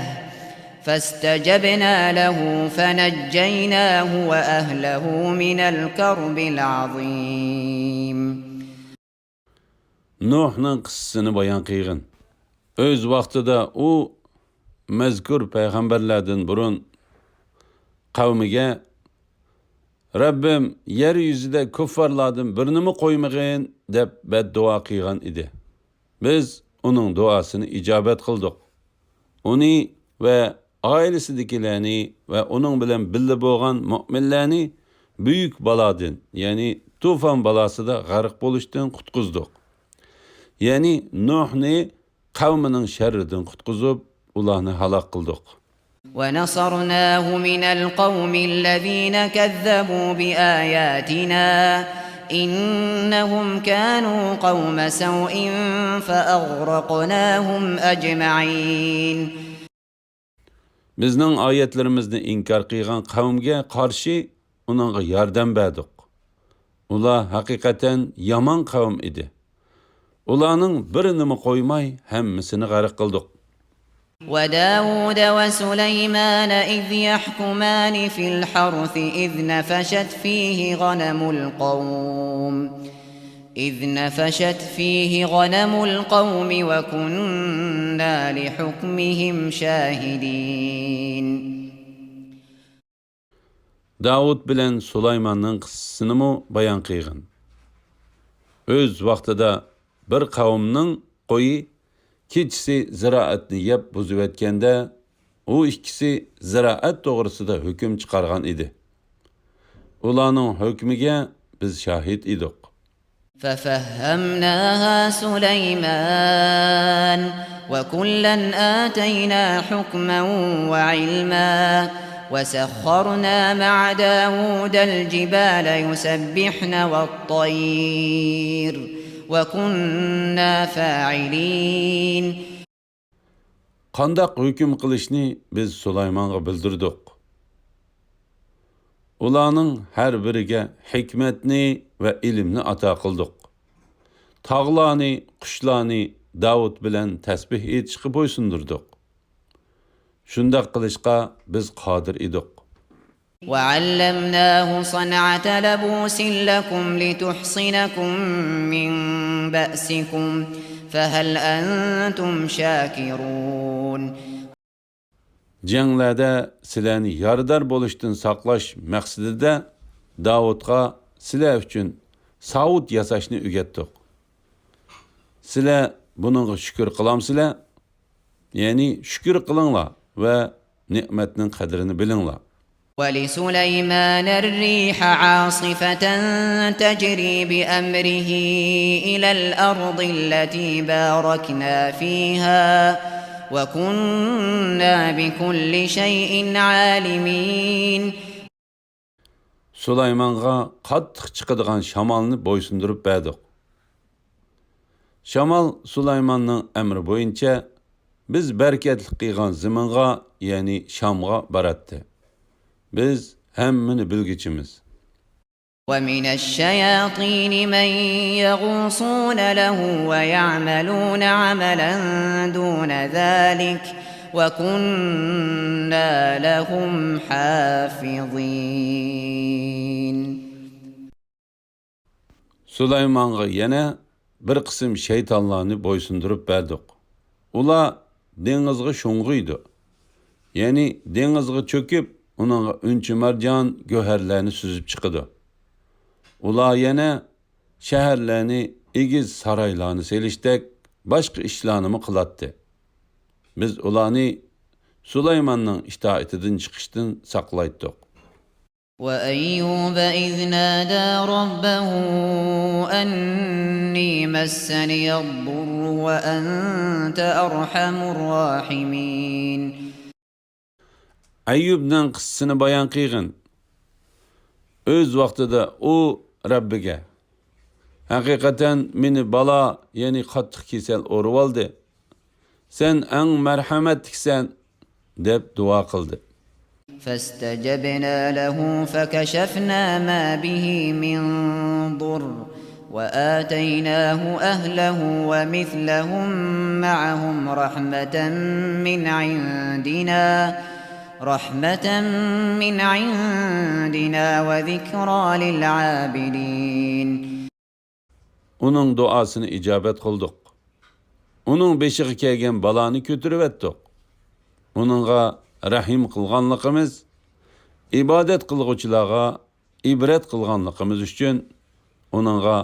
فاستجبنا له فنجيناه وأهله من الكرب العظيم. نۇھنىڭ قىسسىسىنى بايان قىلغىن. ئۆز ۋاقتىدا ئۇ مەزكۇر پەيغەمبەرلەردىن بۇرۇن قەۋمىگە، «رەببىم، يەر يۈزىدە كۇففارلاردىن بىرىنىمۇ قويمىغىن» دەپ بەددۇئا قىلغان ئىدى. بىز ئۇنىڭ دۇئاسىنى ئىجابەت قىلدۇق. ئۇنى ۋە ئائىلىسىدىكىلەرنى ۋە ئۇنىڭ بىلەن بىللە بولغان مۆمىنلەرنى بۈيۈك بالادىن، يەنى تۇفان بالاسىدا غەرق بولۇشتىن قۇتقۇزدۇق. يەنى نۇھنى قەۋمىنىڭ شەررىدىن قۇتقۇزۇپ، ئۇلارنى ھالاك قىلدۇق. ونصرناه من القوم الذين كذبوا بآياتنا إنهم كانوا قوم سوء فأغرقناهم أجمعين. بىزنىڭ ئايەتلىرىمىزنى ئىنكار قىلغان قەۋمگە قارشى ئۇنىڭغا ياردەم بەردۇق. ئۇلار ھەقىقەتەن يامان قەۋم ئىدى. ئۇلارنىڭ بىرىنىمۇ قويماي ھەممىسىنى غەرق قىلدۇق. وداود وسليمان إذ يحكمان في الحرث إذ نفشت فيه غنم القوم إذ نفشت فيه غنم القوم وكنا لحكمهم شاهدين. داۋۇت بىلەن سۇلايماننىڭ قىسسىسىنىمۇ بايان قىلغىن. ئۆز ۋاقتىدا بىر قەۋمنىڭ قويى كېچىسى زىرائەتنى يەپ بۇزۇۋەتكەندە، ئۇ ئىككىسى زىرائەت توغرىسىدا ھۆكۈم چىقارغان ئىدى. ئۇلارنىڭ ھۆكمىگە بىز شاھىت ئىدۇق. ففهمناها سليمان وكلا آتينا حكما وعلما وسخرنا مع داود الجبال يسبحن والطير وكنا فاعلين. قانداق ھۆكۈم قىلىشنى بىز سۇلايمانغا بىلدۈردۇق. ئۇلارنىڭ ھەر بىرىگە ھېكمەتنى ۋە ئىلىمنى ئاتا قىلدۇق. تاغلارنى، قۇشلارنى داۋۇت بىلەن تەسبىھ ئېيتىشقا بويسۇندۇردۇق. شۇنداق قىلىشقا بىز قادىر ئىدۇق. وعلمناه صنعة لبوس لكم لتحصنكم من بأسكم فهل أنتم شاكرون. جەڭلەردە سىلەرنى يارىدار بولۇشتىن ساقلاش مەقسىتىدە داۋۇتقا سىلەر ئۈچۈن ساۋۇت ياساشنى ئۆگەتتۇق. سىلەر بۇنىڭغا شۈكۈر قىلامسىلەر؟ يەنى شۈكۈر قىلىڭلار ۋە نېمەتنىڭ قەدرىنى بىلىڭلار. ولسليمان الريح عاصفة تجري بأمره إلى الأرض التي باركنا فيها وكنا بكل شيء عالمين. سۇلايمانغا قاتتىق چىقىدىغان شامالنى بويسۇندۇرۇپ بەردۇق. شامال سۇلايماننىڭ ئەمرى بويىچە بىز بەرىكەتلىك قىلغان زېمىنغا، يەنى شامغا باراتتى. بىز ھەممىنى بىلگۈچىمىز. ومن الشياطين من يغوصون له ويعملون عملا دون ذلك وكنا لهم حافظين. سۇلايمانغا يەنە بىر قىسىم شەيتانلارنى بويسۇندۇرۇپ بەردۇق. ئۇلار دېڭىزغا شۇڭغۇيدۇ. يەنى دېڭىزغا چۆكۈپ، ئۇنىڭغا ئۈنچە-مارجان، گۆھەرلەرنى سۈزۈپ چىقىدۇ. ئۇلار يەنە شەھەرلەرنى، ئېگىز سارايلارنى سېلىشتەك باشقا ئىشلارنىمۇ قىلاتتى. بىز ئۇلارنى سۇلايماننىڭ ئىتائىتىدىن چىقىشتىن ساقلايتتۇق. وأيوب إذ نادى ربه أني مسني الضر وأنت أرحم الراحمين. ئەييۇبنىڭ قىسسىسىنى بايان قىلغىن. ئۆز ۋاقتىدا ئۇ رەببىگە، «ھەقىقەتەن مېنى بالا، يەنى قاتتىق كېسەل ئورىۋالدى. سەن ئەڭ مەرھەمەتلىكسەن» دەپ دۇئا قىلدى. فاستجبنا له فكشفنا ما به من ضر وآتيناه أهله ومثلهم معهم رحمة من عندنا رحمة من عندنا وذكرى للعابدين. ئۇنىڭ دۇئاسىنى ئىجابەت قىلدۇق. ئۇنىڭ بېشىغا كەلگەن بالانى كۆتۈرۈۋەتتۇق. ئۇنىڭغا رەھىم قىلغانلىقىمىز، ئىبادەت قىلغۇچىلارغا ئىبرەت قىلغانلىقىمىز ئۈچۈن ئۇنىڭغا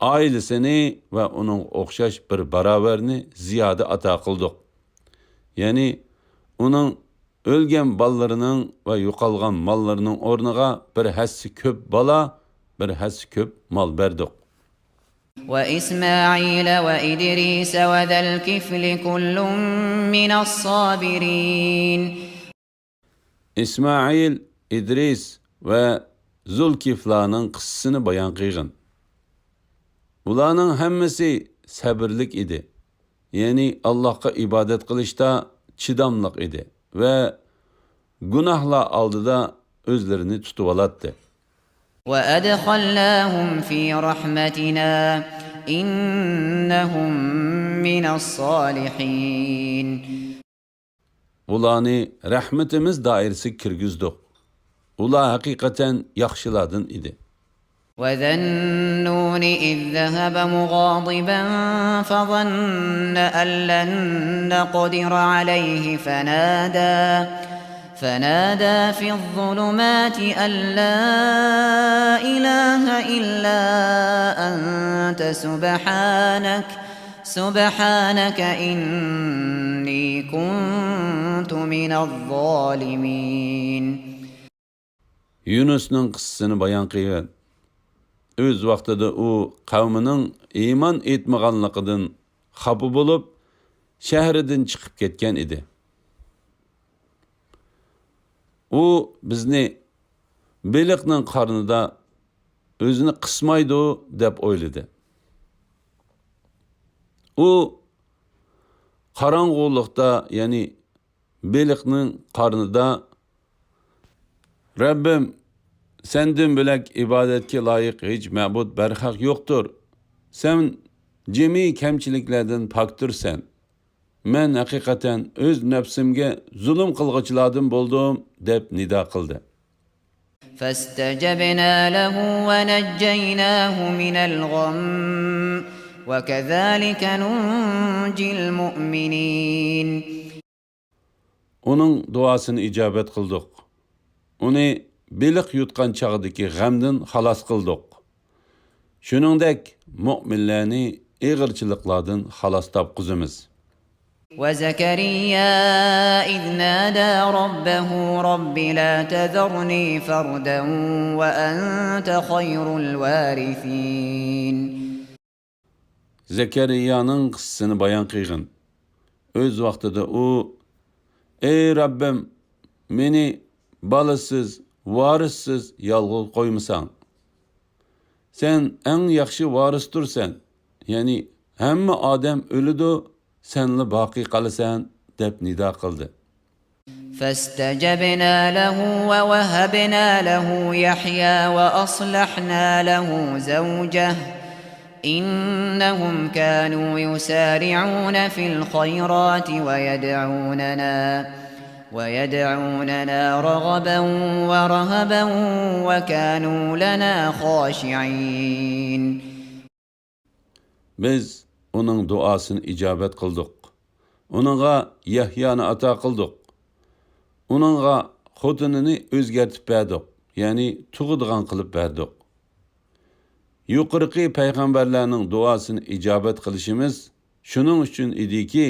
ئائىلىسىنى ۋە ئۇنىڭغا ئوخشاش بىر باراۋەرنى زىيادە ئاتا قىلدۇق. يەنى ئۇنىڭ ئۆلگەن بالىلىرىنىڭ ۋە يوقالغان ماللىرىنىڭ ئورنىغا بىر ھەسسە كۆپ بالا، بىر ھەسسە كۆپ مال بەردۇق. وإسماعيل وإدريس وذا الكفل كل من الصابرين. ئىسمائىل، ئىدرىس ۋە زۇلكىفلانىڭ قىسسىسىنى بايان قىلغىن. ئۇلارنىڭ ھەممىسى سەبرلىك ئىدى. يەنى ئاللاھقا ئىبادەت قىلىشتا چىداملىق ئىدى ۋە گۇناھلار ئالدىدا ئۆزلىرىنى تۇتۇۋالاتتى. وأدخلناهم في رحمتنا إنهم من الصالحين. ئۇلارنى رەھمىتىمىز دائىرىسىگە كىرگۈزدۇق. ئۇلار ھەقىقەتەن ياخشىلاردىن ئىدى. وذا النون إذ ذهب مغاضبا فظن أن لن نقدر عليه فنادى فنادى في الظلمات أن لا إله إلا أنت سبحانك سبحانك إني كنت من الظالمين. يۇنۇسنىڭ قىسسىسىنى بايان قىلغىن. ئۆز ۋاقتىدا ئۇ قەۋمىنىڭ ئىمان ئېيتمىغانلىقىدىن خاپا بولۇپ، شەھىرىدىن چىقىپ كەتكەن ئىدى. ئۇ بىزنى بېلىقنىڭ قارنىدا ئۆزىنى قىسمايدۇ دەپ ئويلىدى. ئۇ قاراڭغۇلۇقتا، يەنى بېلىقنىڭ قارنىدا، رەببىم، سەندىن بۆلەك ئىبادەتكە لايىق ھېچ مەبۇد بەرھەق يوقتۇر. سەن جىمى كەمچىلىكلەردىن پاكتۇرسەن. مەن ھەقىقەتەن ئۆز نەپسىمگە زۇلۇم قىلغۇچىلاردىن بولدۇم، دەپ نىدا قىلدى. فاستجبنا له ونجيناه من الغم وكذلك ننجي المؤمنين. ئۇنىڭ دۇئاسىنى ئىجابەت قىلدۇق. ئۇنى بېلىق يۇتقان چاغدىكى غەمدىن خالاس قىلدۇق. شۇنىڭدەك مۆمىنلەرنى ئېغىرچىلىقلاردىن خالاس تاپقۇزىمىز. وزكريا إذ نادى ربه رب لا تذرني فردا وأنت خير الوارثين. زەكەرىيانىڭ قىسسىسىنى بايان قىلغىن. ئۆز ۋاقتىدا ئۇ، ئەي رەببىم، مېنى بالىسىز، ۋارىسسىز يالغۇز قويمىساڭ. سەن ئەڭ ياخشى ۋارىستۇرسەن، يەنى ھەممە ئادەم ئۆلىدۇ، سەنلا باقىي قالىسەن، دەپ نىدا قىلدى. فاستجبنا له ووهبنا له يحيى وأصلحنا له زوجه إنهم كانوا يسارعون في الخيرات ويدعوننا ويدعوننا رغبا ورهبا وكانوا لنا خاشعين. بىز ئۇنىڭ دۇئاسىنى ئىجابەت قىلدۇق. ئۇنىڭغا يەھيانى ئاتا قىلدۇق. ئۇنىڭغا خوتۇنىنى ئۆزگەرتىپ بەردۇق، يەنى تۇغىدىغان قىلىپ بەردۇق. يۇقىرىقى پەيغەمبەرلەرنىڭ دۇئاسىنى ئىجابەت قىلىشىمىز شۇنىڭ ئۈچۈن ئىدىكى،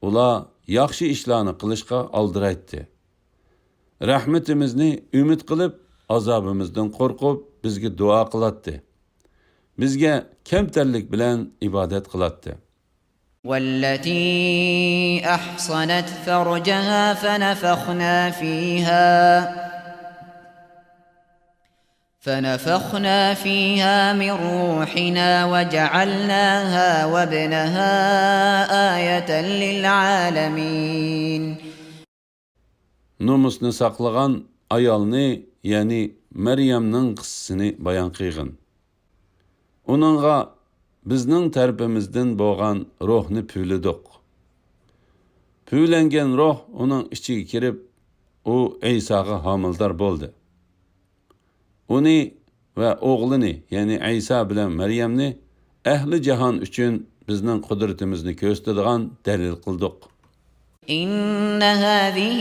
ئۇلار ياخشى ئىشلارنى قىلىشقا ئالدىرايتتى. رەھمىتىمىزنى ئۈمىد قىلىپ، ئازابىمىزدىن قورقۇپ، بىزگە دۇئا قىلاتتى. بىزگە كەمتەرلىك بىلەن ئىبادەت قىلاتتى. والتي أحصنت فرجها فنفخنا فيها فنفخنا فيها من روحنا وجعلناها وابنها آية للعالمين. نومۇسنى ساقلىغان ئايالنى، يەنى مەريەمنىڭ قىسسىسىنى بايان قىلغىن. ئۇنىڭغا بىزنىڭ تەرىپىمىزدىن بولغان روھنى پۈۋلىدۇق. پۈۋلەنگەن روھ ئۇنىڭ ئىچىگە كىرىپ، ئۇ ئەيساغا ھامىلىدار بولدى. ئۇنى ۋە ئوغلىنى، يەنى ئەيسا بىلەن مەريەمنى ئەھلى جاھان ئۈچۈن بىزنىڭ قۇدرىتىمىزنى كۆرسىتىدىغان دەلىل قىلدۇق. إن هذه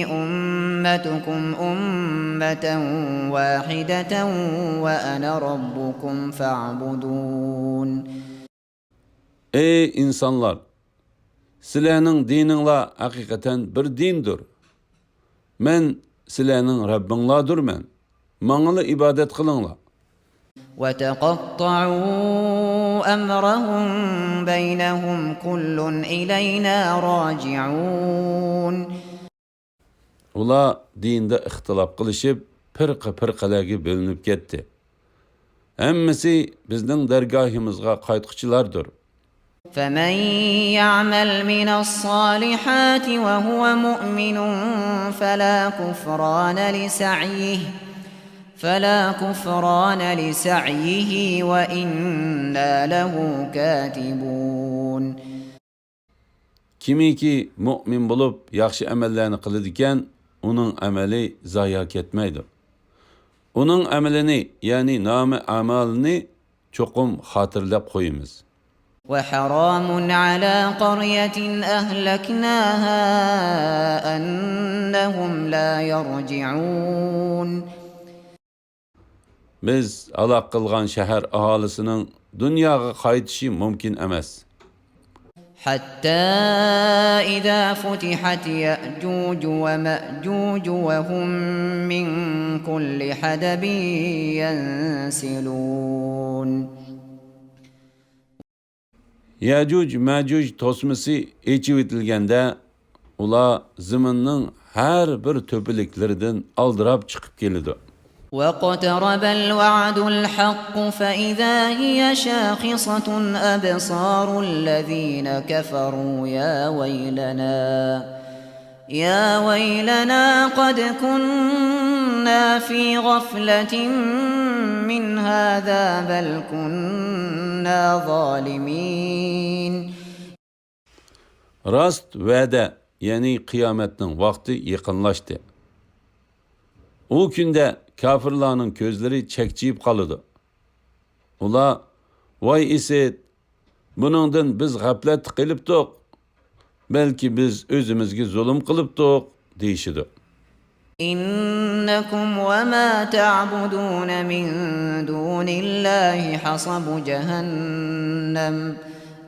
أمتكم أمة واحدة وأنا ربكم فاعبدون. ئەي ئىنسانلار! سىلەرنىڭ دىنىڭلار ھەقىقەتەن بىر دىندۇر. مەن سىلەرنىڭ رەببىڭلاردۇرمەن. ماڭىلا ئىبادەت قىلىڭلار. وتقطعوا أمرهم بينهم كل إلينا راجعون. ئۇلار دىندا ئىختىلاپ قىلىشىپ، پىرقە-پىرقىلەرگە بۆلۈنۈپ كەتتى. ھەممىسى بىزنىڭ دەرگاھىمىزغا قايتقۇچىلاردۇر. فمن يعمل من الصالحات وهو مؤمن فلا كفران لسعيه، فلا كفران لسعيه وإنا له كاتبون. كىمكى مۆمىن بولۇپ، ياخشى ئەمەللەرنى قىلىدىكەن، ئۇنىڭ ئەمەلى زايا كەتمەيدۇ. ئۇنىڭ ئەمىلىنى، يەنى نامە ئەمالىنى چوقۇم خاتىرىلەپ قويىمىز. وحرام على قرية أهلكناها أنهم لا يرجعون. بىز ھالاك قىلغان شەھەر ئاھالىسىنىڭ دۇنياغا قايتىشى مۇمكىن ئەمەس. حتى إذا فتحت يأجوج ومأجوج وهم من كل حدب ينسلون. يەجۇج مەجۇج توسمىسى ئېچىۋېتىلگەندە، ئۇلار زېمىننىڭ ھەر بىر تۆپىلىكلىرىدىن ئالدىراپ چىقىپ كېلىدۇ. واقترب الوعد الحق فإذا هي شاخصة أبصار الذين كفروا يا ويلنا يا ويلنا قد كنا في غفلة من هذا بل كنا ظالمين. راست ۋەدە، يەنى قىيامەتنىڭ ۋاقتى يېقىنلاشتى. ئۇ كۈندە كاپىرلارنىڭ كۆزلىرى چەكچىيىپ قالىدۇ. ئۇلار، ۋاي ئىسىت! بۇنىڭدىن بىز غەپلەتتە قېلىپتۇق. بەلكى بىز ئۆزىمىزگە زۇلۇم قىلىپتۇق، دېيىشىدۇ. إنكم وما تعبدون من دون الله حصب جهنم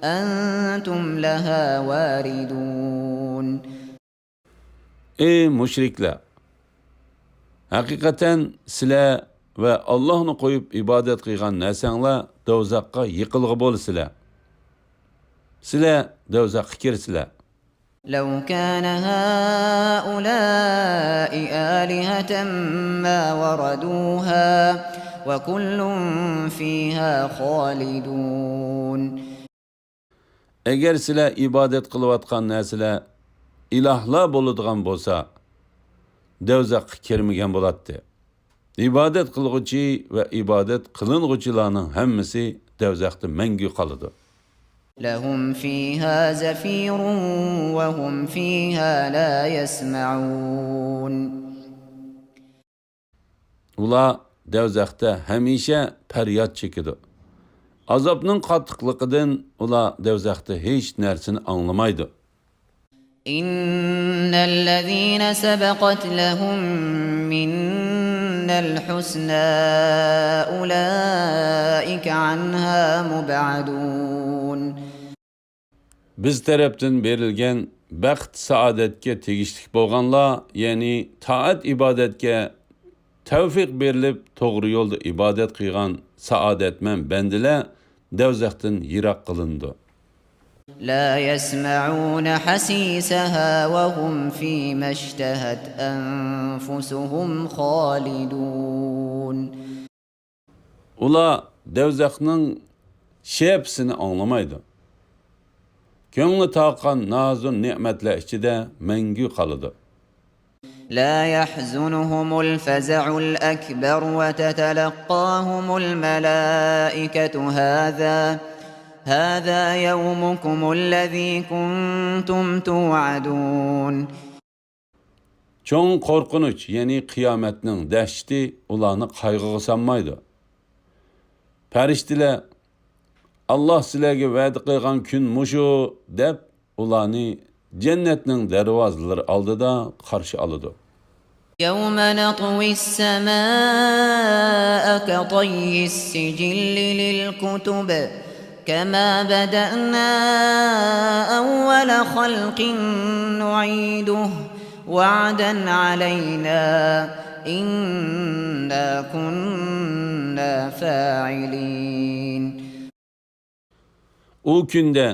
أنتم لها واردون. ئەي مۇشرىكلار! ھەقىقەتەن سىلەر ۋە ئاللاھنى قويۇپ ئىبادەت قىلغان نەرسەڭلار دوزاخقا يېقىلغۇ بولىسىلەر. سىلەر دوزاخقا كىرىسىلەر. لو كان هؤلاء آلهة ما وردوها وكل فيها خالدون. ئەگەر سىلەر ئىبادەت قىلىۋاتقان نەرسىلەر ئىلاھلار بولىدىغان بولسا، دوزاخقا كىرمىگەن بولاتتى. ئىبادەت قىلغۇچى ۋە ئىبادەت قىلىنغۇچىلارنىڭ ھەممىسى دوزاختا مەڭگۈ قالىدۇ. لهم فيها زفير وهم فيها لا يسمعون. ئۇلار دوزاختا ھەمىشە پەرياد چېكىدۇ. ئازابنىڭ قاتتىقلىقىدىن ئۇلار دوزاختا ھېچ نەرسىنى ئاڭلىمايدۇ. إن الذين سبقت لهم منا الحسنى أولئك عنها مبعدون. بىز تەرەپتىن بېرىلگەن بەخت-سائادەتكە تېگىشلىك بولغانلار، يەنى تائەت-ئىبادەتكە تەۋفىق بېرىلىپ، توغرا يولدا ئىبادەت قىلغان سائادەتمەن بەندىلەر دوزاختىن يىراق قىلىنىدۇ. لا يسمعون حسيسها وهم فيما اشتهت أنفسهم خالدون. ئۇلار دوزاخنىڭ شەپىسىنى ئاڭلىمايدۇ. كۆڭلى تارتقان نازۇ نېمەتلەر ئىچىدە مەڭگۈ قالىدۇ. لا يحزنهم الفزع الأكبر وتتلقاهم الملائكة هذا، هذا يومكم الذي كنتم توعدون. چوڭ قورقۇنچ، يەنى قىيامەتنىڭ دەھشىتى ئۇلارنى قايغۇغا سالمايدۇ. پەرىشتىلەر، «ئاللاھ سىلەرگە ۋەدە قىلغان كۈن مۇشۇ» دەپ، ئۇلارنى جەننەتنىڭ دەرۋازىلىرى ئالدىدا قارشى ئالىدۇ. يوم نطوي السماء كطي السجل للكتب كما بدأنا أول خلق نعيده وعدا علينا إنا كنا فاعلين. ئۇ كۈندە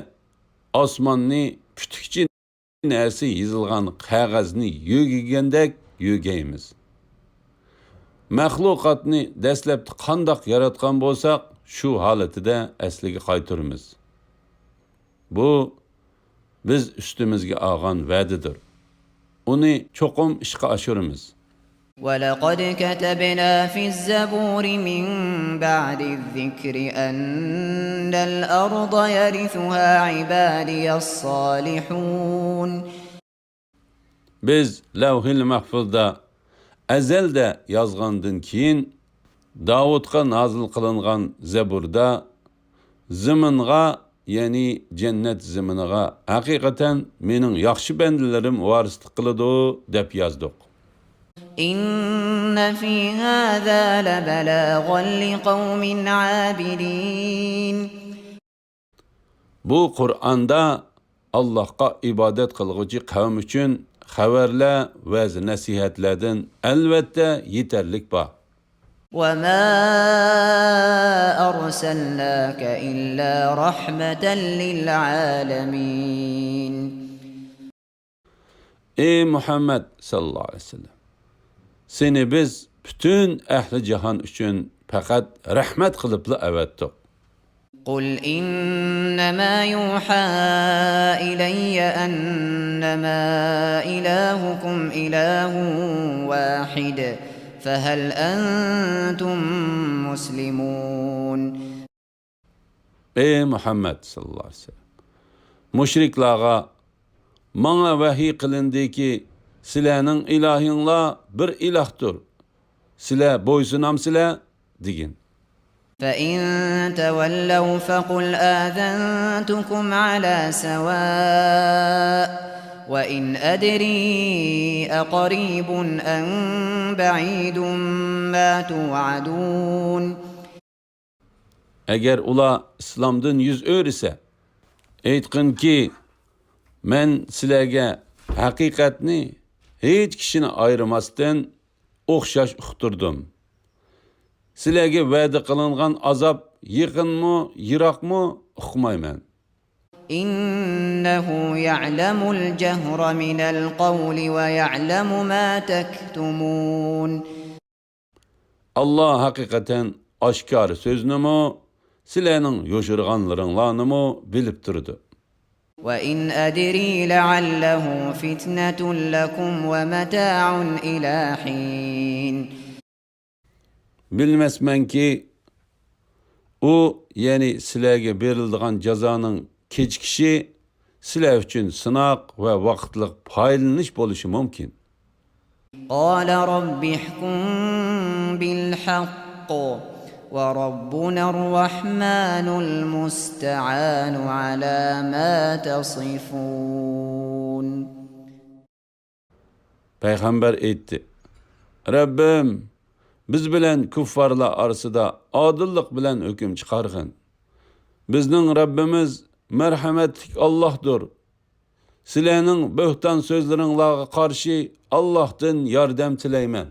ئاسماننى پۈتۈكچە نەرسە يېزىلغان قەغەزنى يۆگىگەندەك يۆگەيمىز. مەخلۇقاتنى دەسلەپتە قانداق ياراتقان بولساق، شۇ ھالىتىدە ئەسلىگە قايتۇرىمىز. بۇ بىز ئۈستىمىزگە ئالغان ۋەدىدۇر. ئۇنى چوقۇم ئىشقا ئاشۇرىمىز. ولقد كتبنا في الزبور من بعد الذكر أن الأرض يرثها عبادي الصالحون. بىز لەۋھىل مەھپۇزدا ئەزەلدە يازغاندىن كېيىن، داۋۇتقا نازىل قىلىنغان زەبۇردا، زېمىنغا، يەنى جەننەت زېمىنىغا ھەقىقەتەن مېنىڭ ياخشى بەندىلىرىم ۋارىسلىق قىلىدۇ، دەپ يازدۇق. إن في هذا لبلاغا لقوم عابدين. بۇ قۇرئاندا ئاللاھقا ئىبادەت قىلغۇچى قەۋم ئۈچۈن خەۋەرلەر، ۋەز-نەسىھەتلەردىن ئەلۋەتتە يېتەرلىك بار. وما أرسلناك إلا رحمة للعالمين. ئى مۇھەممەد ساللاللاھۇ ئەلەيھى ۋەسەللەم، سېنى بىز پۈتۈن ئەھلى جاھان ئۈچۈن پەقەت رەھمەت قىلىپلا ئەۋەتتۇق. قل إنما يوحى إلي أنما إلهكم إله واحد فهل أنتم مسلمون. ئى مۇھەممەد ساللاللاھۇ ئەلەيھى ۋەسەللەم، مۇشرىكلارغا، ماڭا ۋەھىي قىلىندىكى، سىلەرنىڭ ئىلاھىڭلار بىر ئىلاھتۇر، سىلەر بويسۇنامسىلەر؟ دېگىن. فإن تولوا فقل آذنتكم على سواء وإن أدري أقريب أم بعيد ما توعدون. ئەگەر ئۇلار ئىسلامدىن يۈز ئۆرۈسە، ئېيتقىنكى، مەن سىلەرگە ھەقىقەتنى ھېچ كىشىنى ئايرىماستىن ئوخشاش ئۇقتۇردۇم. سىلەرگە ۋەدە قىلىنغان ئازاب يېقىنمۇ، يىراقمۇ ئۇقمايمەن. إنه يعلم الجهر من القول ويعلم ما تكتمون. ئاللا ھەقىقەتەن ئاشكارا سۆزنىمۇ، سىلەرنىڭ يوشۇرغانلىرىڭلارنىمۇ بىلىپ تۇرىدۇ. وإن أدري لعله فتنة لكم ومتاع إلى حين. بىلمەسمەنكى، ئۇ، يەنى سىلەرگە بېرىلىدىغان جازانىڭ كېچىكىشى سىلەر ئۈچۈن سىناق ۋە ۋاقىتلىق پايدىلىنىش بولۇشى مۇمكىن. قال رب احكم بالحق وربنا الرحمن المستعان على ما تصفون. پەيغەمبەر ئېيتتى، رەببىم، بىز بىلەن كۇففارلار ئارىسىدا ئادىللىق بىلەن ھۆكۈم چىقارغىن. بىزنىڭ رەببىمىز مەرھەمەتلىك ئاللاھدۇر. سىلەرنىڭ بۆھتان سۆزلىرىڭلارغا قارشى ئاللاھتىن ياردەم تىلەيمەن.